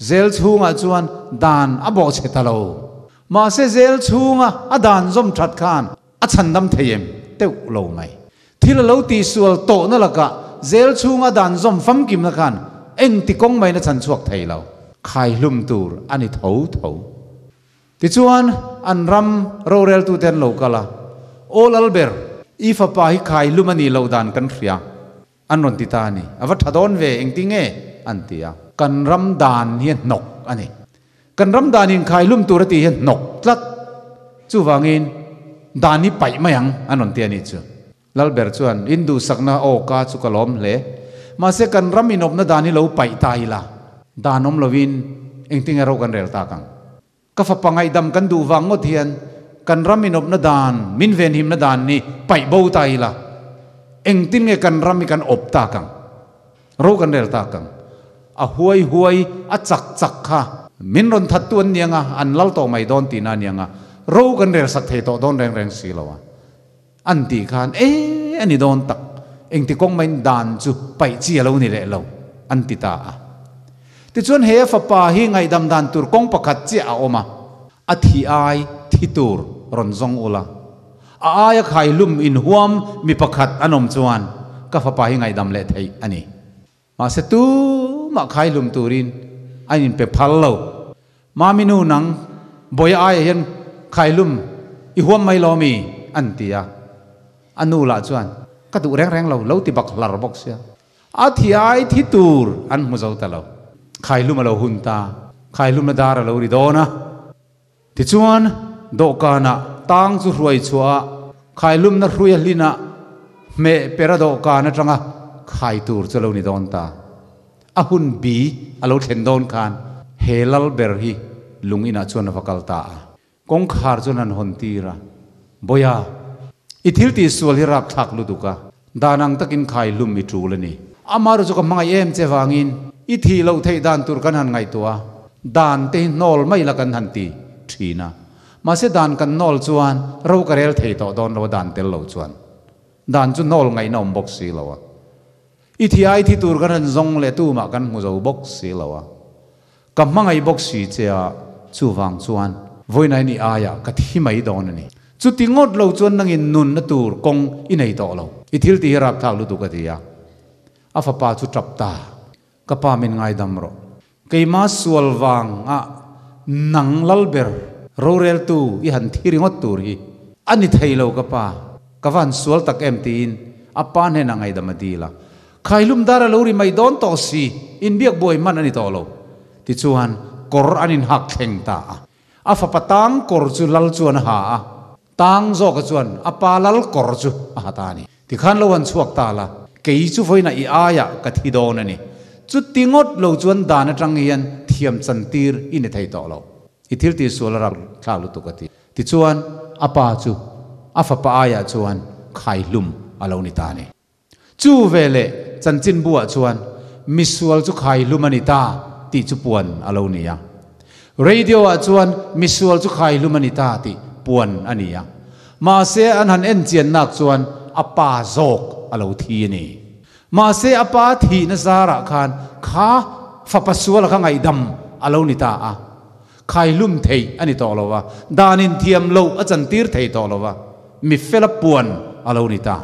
Zel chhungah chuan dan a bawhchhe ta lo. Mahse zel chhunga a dan zawm that khan a chhandam thei em? Teuh lo mai. Thil a lo tihsual tawhna lakah zel chhunga dan zawm famkimna khan engti kawng maiin a chhan chhuak thei lo. Khaihlum tur a ni tho tho. Tichuan, an ram roreltute an lo kal a, Aw Lalber, i fapa hi khaihlum a nih loh dan kan hria, an rawn ti ta a ni. A va tha dawn ve, engti nge? an ti a. Kan ram dan hi a hnawk a ni. Kan ram dan inkhaihlum tur a tih hi a hnawk tlat. Chuvangin, dan hi paih mai ang, an rawn ti a nih chu. Lalber chuan, In duhsakna aw ka chu ka lawm hle. Mahse kan ram inawpna dan hi lo paih ta ila, dan awm lovin engtinge ro kan rel tak ang? Ka fapa ngaihdam kan duh vang ngawt hian kan ram inawpna dan, min venhimna dan hi paih bo ta ila, engtin nge kan ram hi kan awp tak ang? Ro kan rel tak ang. A huai huai, a chak chak kha min rawn thattu an ni anga, an lal tawh mai dawn tihna a ni anga, ro kan rel sak thei tawh dawn reng reng si lo a. An tih khan, E, a ni dawn tak, engti kawng maiin dan chu paih chi a lo ni leh lo, an ti ta a. Tichuan he a fapa hi ngaihdam dan tur kawng pakhat chiah a awm a, a thi ai thi tur rawn zawng ula, a aia khaihlum inhuam mi pakhat an awm chuan ka fapa hi ngaihdam leh theih a ni. Mahse tumah khaihlum turin a inpe phal lo. Mami nu nang Bawia aiah hian khaihlum i huam mai lo mi? an ti a. A nu lah chuan, Ka duh reng reng lo, lo ti bak hlar bawk sia. A thi ai thi tur an hmu zo ta lo. Khaihlum a lo hun ta, khaihlumna dar a lo ri dawn a. Tichuan, dawhkanah tang chu hruai chhuah a, khailumna hrui a hlin a, hmeh per a dawhkan atanga khai tur chu a lo ni dawn ta. A hun bi a lo thlen dawn khan he lal ber hi lung inah chuan a va kal ta a. Kawngkhar chuan an hawn tir a, Bawia, i thil tihsual hi rapthlak lutuk a, dan ang takin khailum i tul a ni. Amaherawhchu chu ka hmangaih em che vangin i thih loh theih dan tur kan han ngaihtuah a, dan te hi hnawl mai la kan han ti thin a. Mahse dan kan hnawl chuan ro ka rel thei tawh dawn lo a dan tel lo chuan. Dan chu hnawl ngaihna awm bawk si lo a. I thi ai thi tur kan han zawng leh tumah kan hmu zo bawk si lo a. Ka hmangaih bawk si che a, chuvang chuan vawiinai ni aiah ka thi mai dawn a ni. Chuti ngawt lo chuan nangin nunna tur kawng i nei tawh lo. I thil tih hi rapthlak lutuk a ti a. A fapa chu tap ta, Ka pa min ngaidam rawh. Keima sual vang a nang Lalber roreltu i han thi ringawt tur hi a ni thei lo ka pa. Ka van sual tak em tiin a pa hnenah ngaidam a dil a. Khaihlum dar a lo ri mai dawn tawh si, inbiak buai hman a ni tawh lo. Tichuan, kawr an inhak thleng ta a. A fapa tang kawr chu lal chuan a ha a, tang zawka chuan a pa lal kawr chu a ha ta a ni. Tikhan lo han chhuak ta la, kei chu vawiinah i aiah ka thi dawn a ni. Chuti ngawt lo chuan dan atang hian thiam chantir i ni thei tawh lo. I thil tihsual a rak thlak lutuk a ti. Tichuan, a pa chu a fapa aiah chuan khaihlum a lo ni ta a ni. Chu veleh chanchinbuah chuan misual chu khaihlum a ni ta tih chu puan a lo ni a. Radio-ah chuan misual chu khaihlum a ni ta tih puan a ni a. Mahse an han enchiannak chuan a pa zawk a lo thi a ni. Mahse a pa thihna zarah khan kha fapa suala kha ngaihdam a lo ni ta a. Khaihlum theih a ni tawh lo a, dan inthiam loh a chantir thei tawh lo a, mi fela puan a lo ni ta.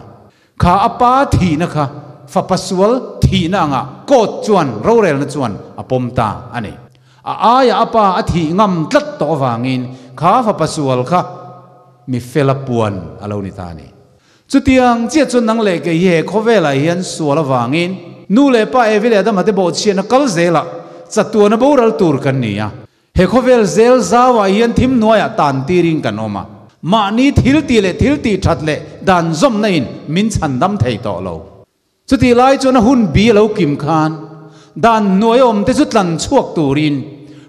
Kha a pa thihna kha fapa sual thihna angah court chuan rorelna chuan a pawm ta a ni. A aia a pa a thih ngam tlat tawh avangin kha fapa sual kha mi fela puan a lo ni ta a ni. Chutiang chiah chuan nang leh kei hi he khawvelah hian sual avangin nu leh pa Evi leh Adama te bawhchhiatna kal zelah chatuana boral tur kan ni a. He khawvel zel zauah hian thim hnuaiah tan tirin kan awm a, mahni thil tih leh thil tih that leh dan zawmna in min chhandam thei tawh lo. Chutih lai chuan a hun bi a lo kim khan dan hnuai awm te chu tlan chhuak turin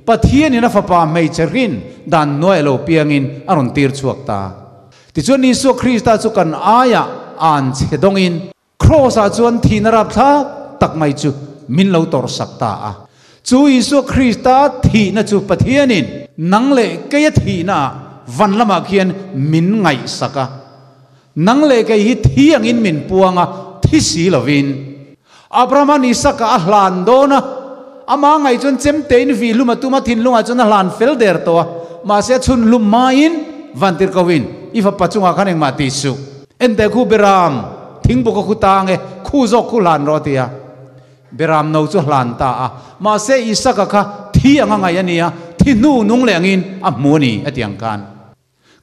Pathianin a fapa hmeichhe hrin dan hnuai a lo piangin a rawn tir chhuak ta. Tichuan Isua Krista chu kan aiah an chhe dawngin Kraws-ah chuan thihna rapthlak tak mai chu min lo tawrhsak ta a. Chu Isua Krista thihna chu Pathianin nang leh keia thihnaah van lamah khian min ngaihsak a. Nang leh kei hi thi angin min puang a, thi si lovin. Abrahama'n Isaka a hlan dawn a. Ama ngaih chuan chemtein vih hlum a tum a, thinlungah chuan a hlan fel der tawh a. Mahse a chhun hlum hmain Vantirhkoin, I fapa chungah khan engmah ti suh. Enteh khu Beram, thingbuk a khu tang e, khu zawk khu hlan rawh a ti a. Beram no chu hlan ta a. Mahse Isaka kha thi anga ngaih a ni a, thi hnu nung leh angin a hmu a ni a ti ang khan.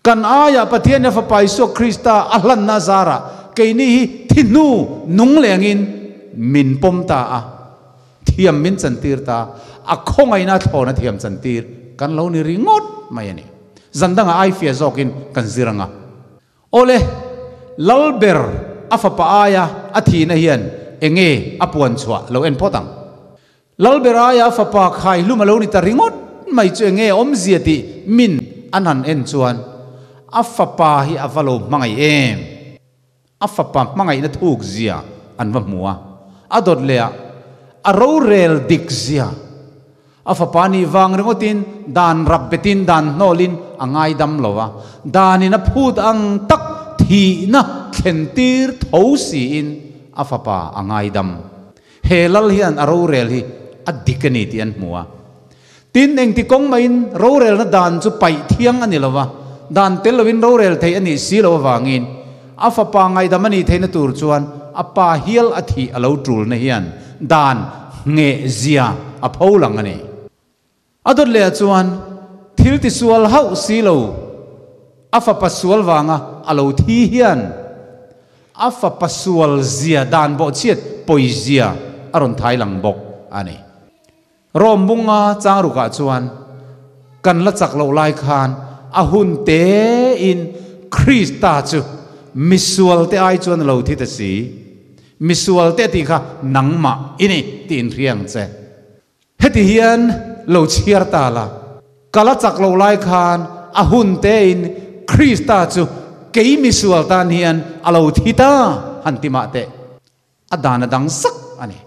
Kan aiah Pathian a Fapa Isua Krista a hlanna zarah keini hi thi hnu nung lengin min pawm ta a, thiam min chantir ta, a khawngaihna thlawn a thiam chantir kan lo ni ringawt mai a ni. Zan dangah ai fia zawkin kan zir ang a. Awle, Lalber a Fapa aia a thihna hian enge a puan chhuah lo en phawt ang. Lalber aia fapa khai hlum a lo ni ta ringawt mai chu enge awmzia tih min an han en chuan a fapa hi a va lo hmangaih em? A fapa hmangaihna thuk zia an va hmu a, a dawt leh ah a rorel dik zia, a fapa nih vang ringawtin dan rap betin dan hnawlin a ngaidam lo a, danin a phut ang tak thihna thlentir tho siin a fapa a ngaidam. He lal hian a rorel hi a dik a ni tih an hmu a. Tin, engti kawng maiin rorelna dan chu paih thiang a ni lo va, dan tel lovin rorel theih a nih si lo avangin a fapa ngaihdam a nih theihna tur chuan a pa hial a thih a lo tulna hian dan ngheh zia a pho lang a ni. A dawt leh ah chuan thil tisual hauh si lo a fapa sual vanga a lo thi hian a fapa sual zia dan bawhchhiat pawi zia a rawn thai lang bawk a ni. Rom bunga chang rukah chuan kan la chak loh lai khan a hun tein Krista chu misual te ai chuan a lo thi ta si. Misual te tih kha nangmah i ni tiin hria ang che. Heti hian lo chhiar ta la, ka la chak lo lai khan a hun tein Krista chu kei misual tan hian a lo thi ta han ti mah teh. A dan a dang zak a ni.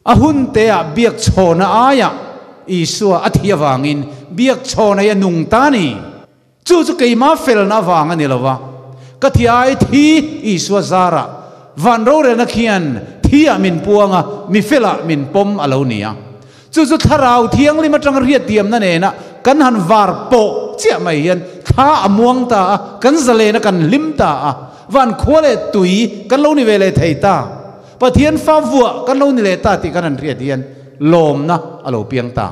A hun teah biak chhawna aiah Isua a thi avangin biak chhawna hi a nung ta a ni. Chu chu keimah felna avang a ni lo va, ka thi ai thi Isua zarah van rorelna khian thiah min puang a, mi felah min pawm a lo ni a. Chu chu Thlarau Thianghlim atanga hriattiamna nena kan han var pawh chiah mai hian thla a muang ta a, kan zalen a, kan hlim ta a, van khua leh tui kan lo ni ve leh thei ta, Pathian fa vuah kan lo ni leh ta tih kan han hriat hian lawmna a lo piang ta.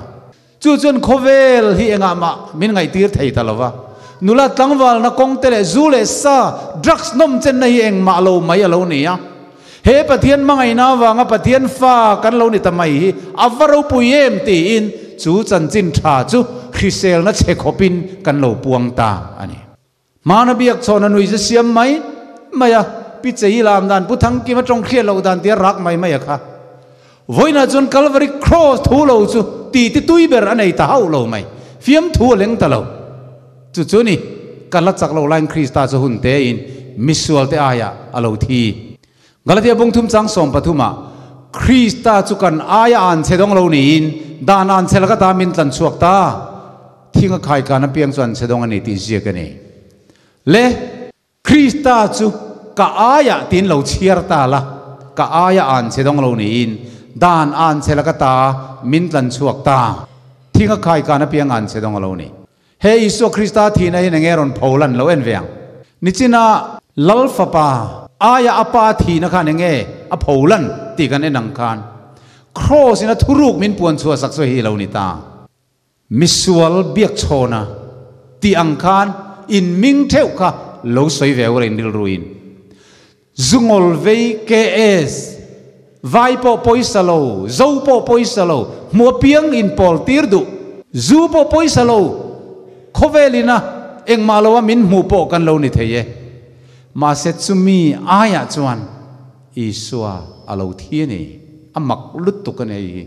Chu chuan khawvel hi engah mah min ngaihtir thei ta lo va, nula tlangvalna kawng te leh zu leh sa, drugs nawm chenna hi engmah lo mai a lo ni a. He Pathian hmangaihna avanga Pathian fa kan lo ni ta mai hi a va ropui em tiin chu chanchin tha chu hriselna chhe khawpin kan lo puang ta a ni. Hmana biak chhawn a nui ze siam mai mai a, Pi Chei lam dan Pu Thangkima tawng hriat loh dan tia rak mai mai a kha. Vawiinah chuan Calvary Cross thu lo chu ti ti tui ber a nei ta hauh lo mai. Fiam thu a leng ta lo. Chu chu ni, ka la chak loh laiin Krista chu hun tein misual te aiah a lo thi. Galatia bung thum chang 13 ah, Krista chu kan aia an chhe dawng lo niin dan an chhe laka ta min tlan chhuak ta. Thing a khai kan apiang chu an chhe dawng a ni tih ziak a ni. Le, Krista chu ka aiah tiin lo chhiar ta la, ka aia an chhe dawng lo niin dan an chhe laka ta min tlan chhuak ta. Thing a khai kan apiang an chhe dawng a lo ni. He Isua Krista thihna hian enge rawn pho lan lo en ve ang? Nichina Lal Fapa aia a Pa thihna khan enge a pho lan tih kan en ang khan Kraws in a thuruk min puan chhuah sak chu hei lo ni ta. Misual biakchhawna tih ang khan in ming theuh kha lo sawi ve ura in rilruin. Zungol vei KS, Vai pawh pawisa lo, Zo pawh pawisa lo, hmu apiang in pawl tir duh. Zu pawh pawisa lo, khawvel ina engmah loa min hmuh pawh kan lo ni thei e. Mahse chumi aiah chuan Isua a lo thi a ni, a mak lutuk a ni hei hi.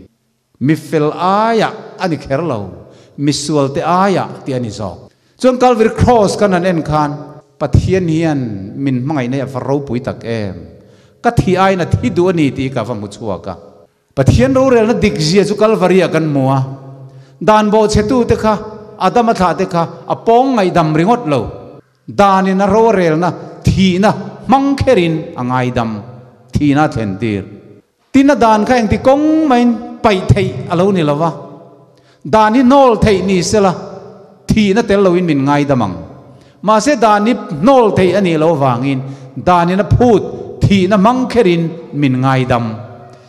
Mi fel aiah a ni kher lo, mi sualte aiah tih a ni zawk. Chuan Calvary Cross kan han en khan Pathian hian min hmangaihna hi a va ropui tak em! Ka thi aiin a thi duh a ni tih ka va hmu chhuak a. Pathian rorelna dik zia chu Calvary-ah kan hmu a. Dan bawhchhetute kha, Adama thlahte kha a pawng ngaihdam ringawt lo. Danin a rorelna thihna hmang kherin a ngaidam, thihna a thlentir. Tin a dan kha engti kawng maiin paih theih a lo ni lo va, dan hi hnawl theih ni sela thihna tel loin min ngaidam ang. Mahse dan hi hnawl theih a nih loh avangin danin a phut thihna hmang kherin min ngaidam.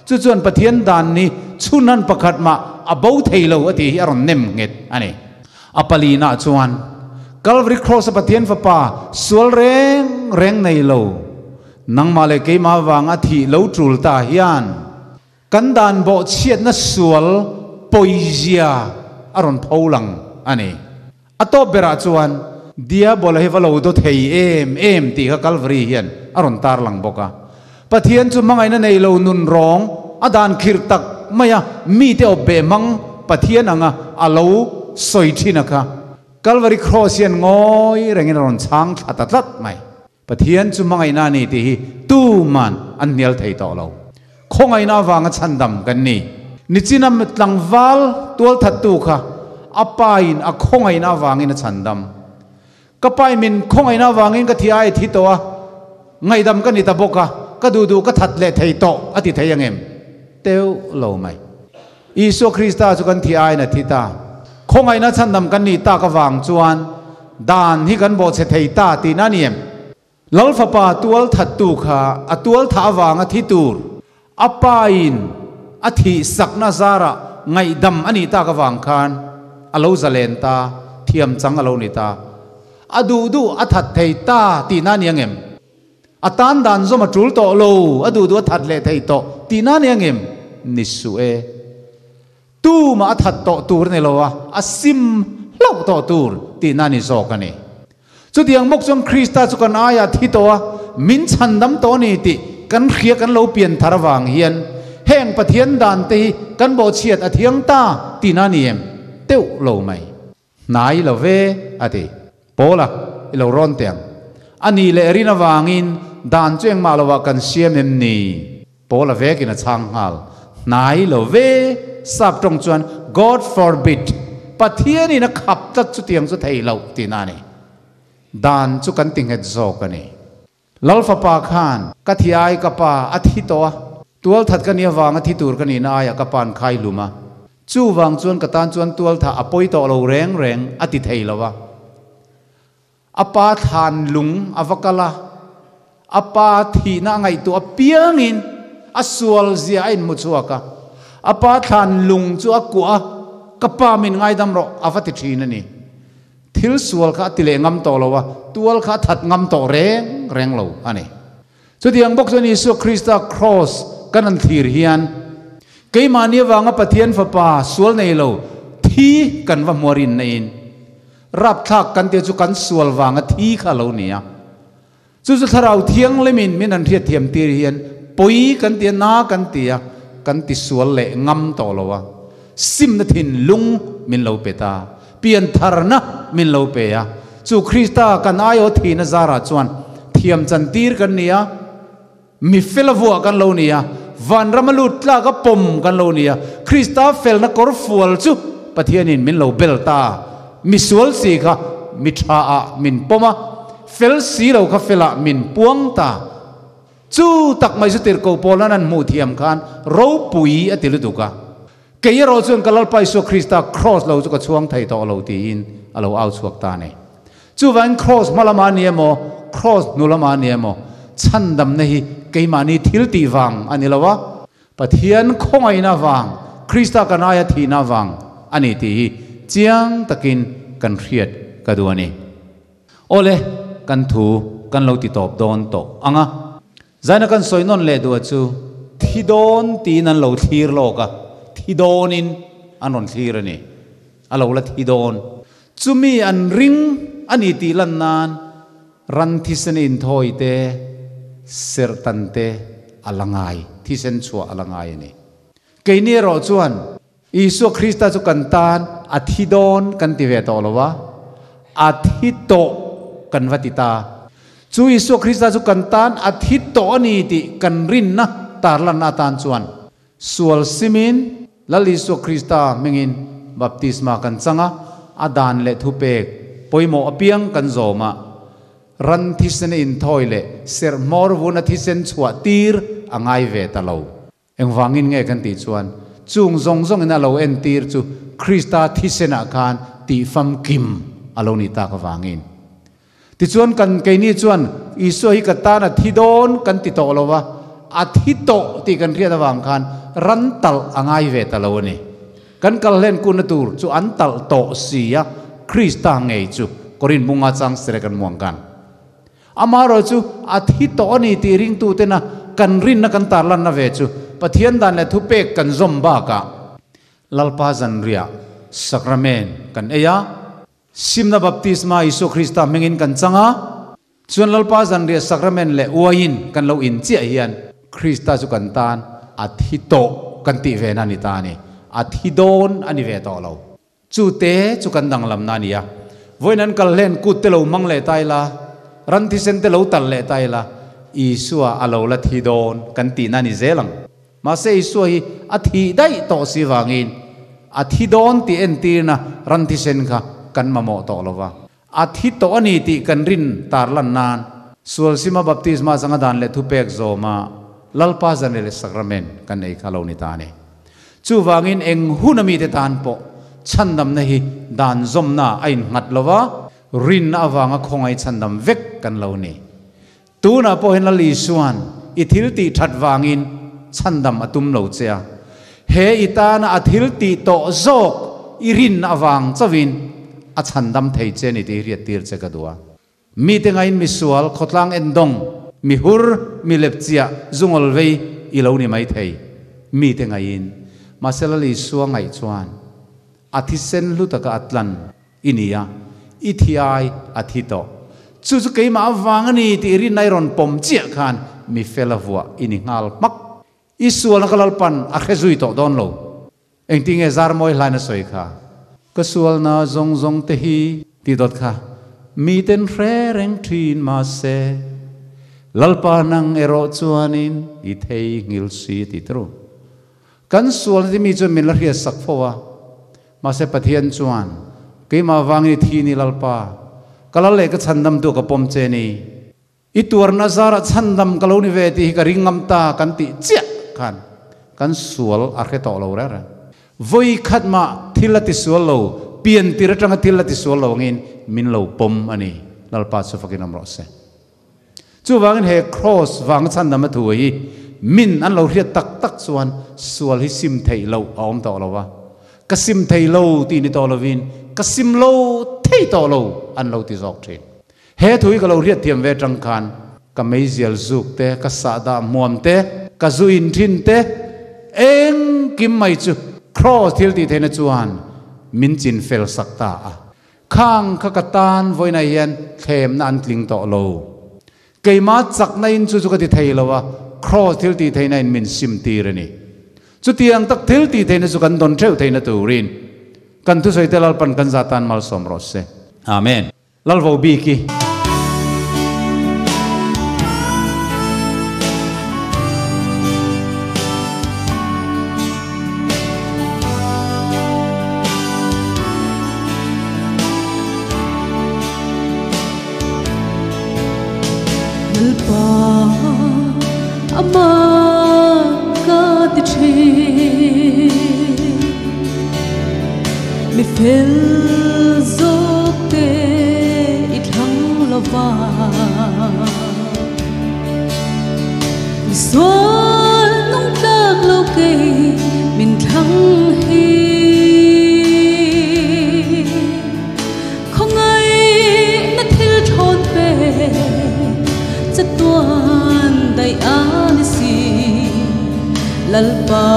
Chu chuan Pathian dan hi chhunhan pakhat mah a bo thei lo a tih hi a rawn nem nghet a ni. A palinah chuan Calvary Cross-a Pathian Fapa sual reng reng nei lo, nangmah leh keimah vanga thih lo tul ta hian kan dan bawhchhiatna sual pawizia a rawn pho lang a ni. A tawp berah chuan Diabola hi va lo do thei em em tih kha Calvary hian a rawn tarlang bawk a. Pathian chu hmangaihna nei lo nun rawng a dan khirh tak maia mite awp beh hmang Pathian anga a lo sawi thin a kha Calvary Cross hian ngawi rengin a rawn chhang thla ta tlat mai. Pathian chu hmangaihna a ni tih hi tuman an hnial thei tawh lo. Khawngaihna avanga chhandam kan ni. Nichina tlangval tualthattu kha a pain a khawngaihna avangin a chhandam. Ka pai min khawngaihna avangin ka thi ai thi tawh a, ngaihdam ka ni ta bawk a, ka duh duh ka that leh thei tawh a ti thei ang em? Teuh lo mai. Isua Krista chu kan thi aiin a thi ta. Khawngaihna chhandam kan nih tak avang chuan dan hi kan bawhchhe thei ta tihna a ni em? Lal Fapa tual thattu kha a tual thah avanga thi tur a pain a thih sakna zarah ngaihdam a nih tak avang khan a lo zalen ta, thiam chang a lo ni ta. A duh duh a that thei ta tihna a ni ang em? A tan dan zawm a tul tawh lo, a duh duh a that leh thei tawh tihna a ni angem? Ni suh e. Tumah a that tawh tur a ni lo a, a sim hlauh tawh tur tihna a ni zawk a ni. Chutiang bawk chuan Krista chu kan aiah thi tawh a, min chhandam tawh a ni tih kan hria kan lo pian thar avang hian heng Pathian dan te hi kan bawhchhiat a thiang ta tihna a ni em? Teuh lo mai. Hnai lo ve, a ti. Paula, i lo rawn teh ang. A nih leh rin avangin dan chu engmah lovah kan siam em ni? Paula vekin a chhang nghal. Hnai lo ve, sap tawng chuan God forbid, Pathianin a khap tlat chutiang chu thei loh tihna a ni. Dan chu kan ti nghet zawk a ni. Lal fapa khan, Ka thi ai ka pa a thi tawh a, tualthat ka nih avanga thi tur ka nihna aiah ka pa'n khai hlum a. Chuvang chuan ka tan chuan tualthah a pawi tawh lo reng reng a ti thei lo a. A pa thlan lung a va kal a, a pa thihna a ngaihtuah apiangin a sual zia a inhmu chhuak a. A pa thlan lung chu a kuah a, Ka pa min ngaidam rawh a va ti thin a ni. Thil sual kha a ti leh ngam tawh lo a, tual kha a that ngam tawh reng reng lo a ni. Chutiang bawk chuan Isua Krista Kraws kan han thlir hian keimahni avanga Pathian Fapa sual nei lo thi kan va hmuar in naiin rapthlak kan tia chu kan sual vanga thi kha a lo ni a. Chu chu Thlarau Thianghlimin min han hriatthiam tir hian pawi kan ti a, na kan ti a, kan ti sual leh ngam tawh lo a, simna thinlung min lo pe ta, piantharna min lo pe a, chu Krista kan aiaw thihna zarah chuan thiam chantir kan ni a, mi fela vuah kan lo ni a, vanrama lut tlaka pawm kan lo ni a, Krista felna kawr fual chu Pathianin min lo bel ta, mi sual si kha mi tha ah min pawm a, Fel si lo kha felah min puang ta. Chu tak mai chu tirhkoh pawl an an hmuh thiam khan ropui a ti lutuk a. Kei erawh chuan ka Lalpa Isua Krista Kraws lo chu ka chhuang thei tawh lo tiin a lo au chhuak ta a ni. Chuvangin Kraws hma lamah a ni emaw, Kraws hnu lamah a ni emaw, chhandamna hi keimahni thil tih vang a ni lo a, Pathian khawngaihna vang, Krista kan aia thihna vang a ni tih hi chiang takin kan hriat ka duh a ni. Awle, kan thu kan lo ti tawp dawn tawh ang a. Zaina kan sawi nawn leh duh a chu, thi dawn tiin an lo thlir lawk a, thi dawnin an rawn thlir a ni. A lo la thi dawn. Chumi an ring a ni tih lan nan ran thisen inthawi te, serh tan te a la ngai, thisen chhuah a la ngai a ni. Keini erawh chuan Isua Krista chu kan tan a thi dawn kan ti ve tawh lo a, a thi tawh kan va ti ta. Chu Isua Krista chu kan tan a thi tawh a ni tih kan rinna tarlanna atan chuan sual simin Lal Isua Krista hmingin baptisma kan chang a, a dan leh thupek pawimawh apiang kan zawm a, ran thisen a inthawi leh serh hmawr vuna thisen chhuah tir a ngai ve ta lo. Engvangin nge kan tih chuan Chung zawng zawngin a lo entir chu Krista thisenah khan tihfamkim a lo nih tak avangin. Tichuan kan keini chuan Isua hi ka tan a thi dawn kan ti tawh lo va, a thi tawh tih kan hriat avang khan ran talh a ngai ve ta lo a ni. Kan kal hlen kunna tur chu an talh tawh si a, Krista ngei chu Korin bunga chang sere kan muang kan. Amaherawh chu a thi tawh a ni tih ringtutena kan rinna kan tarlanna ve chu Pathian dan leh thupek kan zawm bakah Lalpa zanriah Sakramen kan ei a, Simna baptisma Isua Krista hmingin kan chang a, chuan Lalpa zanriah sakramen leh uaiin kan lo in chiah hian Krista chu kan tan a thi tawh kan tih ve na ni ta a ni. A thi dawn a ni ve tawh lo. Chu te chu kan danglamna a ni a. Vawiin an kal hlen kut te lo hmang leh ta ila, ran thisen te lo tal leh ta ila, Isua a lo la thi dawn kan tihna a ni zel ang. Mahse Isua hi a thih daih tawh si vangin a thi dawn tih entirna ran thisen kha kan mamawh tawh lo va. A thi tawh a ni tih kan rin tarlan nan sualsima baptisma changa dan leh thupek zawma Lalpa zanriah leh sakramen kan ei kha lo ni ta a ni. Chuvangin eng hun a mite tan pawh chhandamna hi dan zawmna a innghat lo va, rinna avanga khawngaih chhandam vek kan lo ni. Tunah pawh hian Lal Isua'n i thil tih that vangin chhandam a tum lo che a. He i tana a thil tih tawh zawk i rin avang chauhin a chhandam thei che ni tih hi hriattir che ka duh a. Mite ngaiin misual, khawtlang endawng, mi hur, mi lepchiah, zungawl vei i lo ni mai thei. Mite ngaiin. Mahse Lal Isua ngaih chuan a thisen hlu taka a tlan I ni a, i thi ai a thi tawh. Chu chu keimah avang a ni tih rinna i rawn pawm chiah khan mi fel a vuah i ni nghal hmak. I sualna ka Lalpan a hre zui tawh dawn lo. Engtin nge Zarmawi hlain a sawi kha? Ka sualna zawng zawng te hi tih dawt kha miten hre reng thin mahse Lalpa nang erawh chuanin i thei nghil si tih te ru. Kan sualna te mi chuan min la hriat sak fo a. Mahse Pathian chuan, Keimah vangin i thi ni Lalpa, ka lal leh ka chhandamtu ka pawm che ni. I tuarna zarah chhandam ka lo ni ve tih hi ka ring ngam ta kan tih chiah khan kan sual a hre tawh lo reng reng. Vawi khat mah thil a tisual lo, pian tir atanga thil a tisual lo angin min lo pawm a ni. Lalpa chu fakin awm rawh se. Chuvangin he Kraws vanga chhandam a thu hi min an lo hriat tak tak chuan sual hi sim theih loh a awm tawh lo va, ka sim thei lo tih ni tawh lovin ka sim lo thei tawh lo an lo ti zawk thin. He thu hi ka lo hriat thiam ve atang khan ka meizial zuk te, ka sahdah hmuam te, ka zu in thin te, engkim mai chu Kraws thil tih theihna chuan min chin fel sak ta a. Khang kha ka tan vawiinah hian thlemna an tling tawh lo. Keimah chakna in chu chu ka ti thei lo a, Kraws thil tih theihna in min sim tir a ni. Chutiang tak thil tih theihna chu kan dawn theuh theihna turin kan thusawi te Lalpan kan za tan malsawm rawh se. Amen. Lalvo bik i. Lalpa ama ka ti thin mi fel zawk te i thlang lova Mi sual nung tlak lo kei min thlang hi Khawngaihna thil thawn pe chatuan daih a ni si Lalpa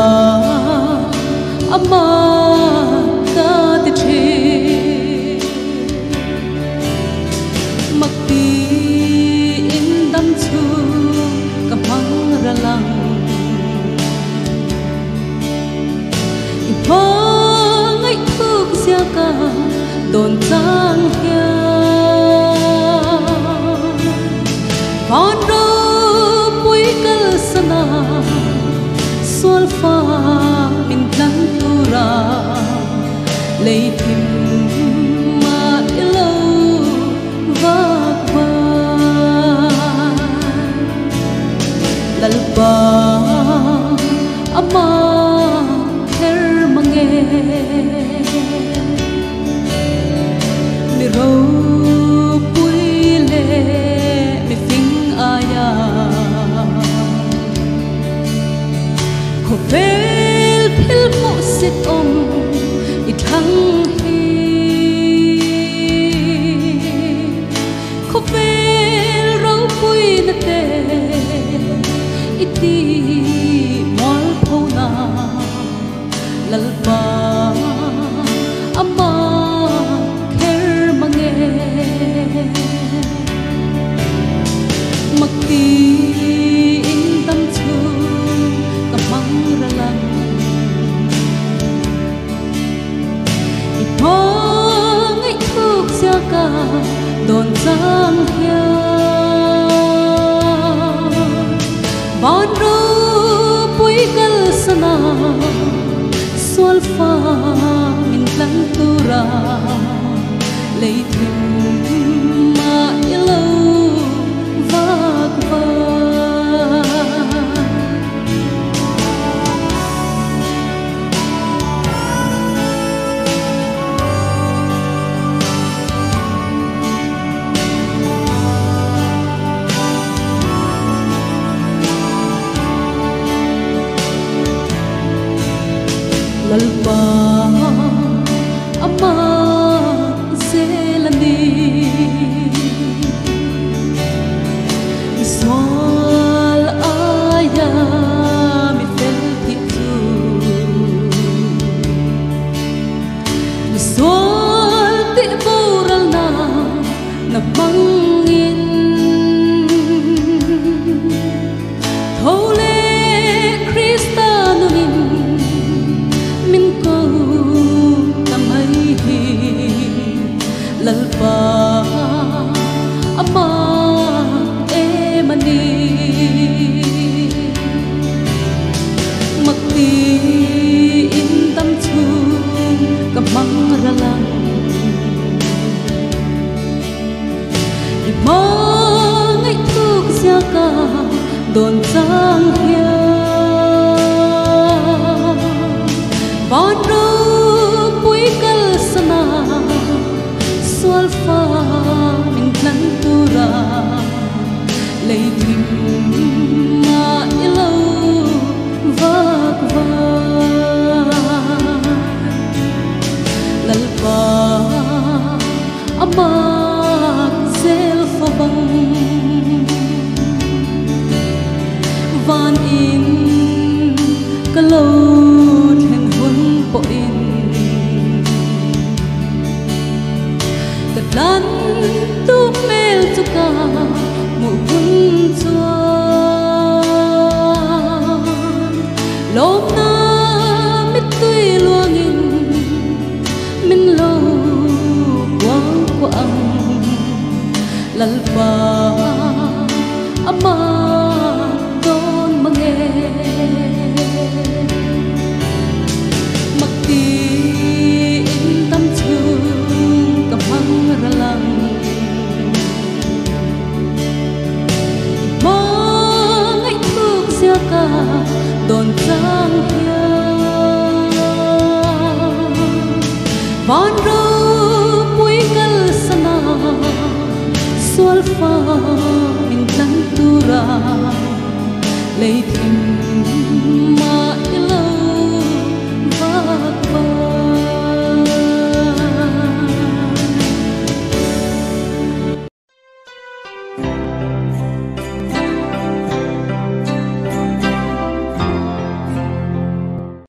amah ka ti thin. Mak tiin dam chu ka hmang ral ang. I hmangaih thuk zia ka dawn chang hian. Van ropui kalsan a sual fa min tlan tura lei thim mah i lo vak van. Lalpa ama kher Khawvel ropuina te i ti mualphona Lalpa ama kher mange. Makti in dam chhung ka hmang ralang i hmangaih thuk zia ka don chang hian van ropui kal sana sual fa min tlan tura lei thim ma ilo vak va. Lalpa ama zelani Sual aya mi fel thi chu Sual ti boral na na mangin Thole Krista nunin min ko tamai hi Lalpa ama emani Makti in dam chhung ka mang ralang I hmangaih thuk zia ka don chang hian Van ropui kal sana sual fa min tlan tura lei thim ma ilo vak va. Lalpa amak zel fo bang van in ka lo thlen hun po in ka tlan tu mel chu ka mu hun chuan lom na mit tui luangin min lo quang quang Lalpa ama don mange. Makti in dam chhung ka hmang ralang I hmangaih thuk zia ka don chang hian Van ropui kal sana sual fa min tlan tura lei thim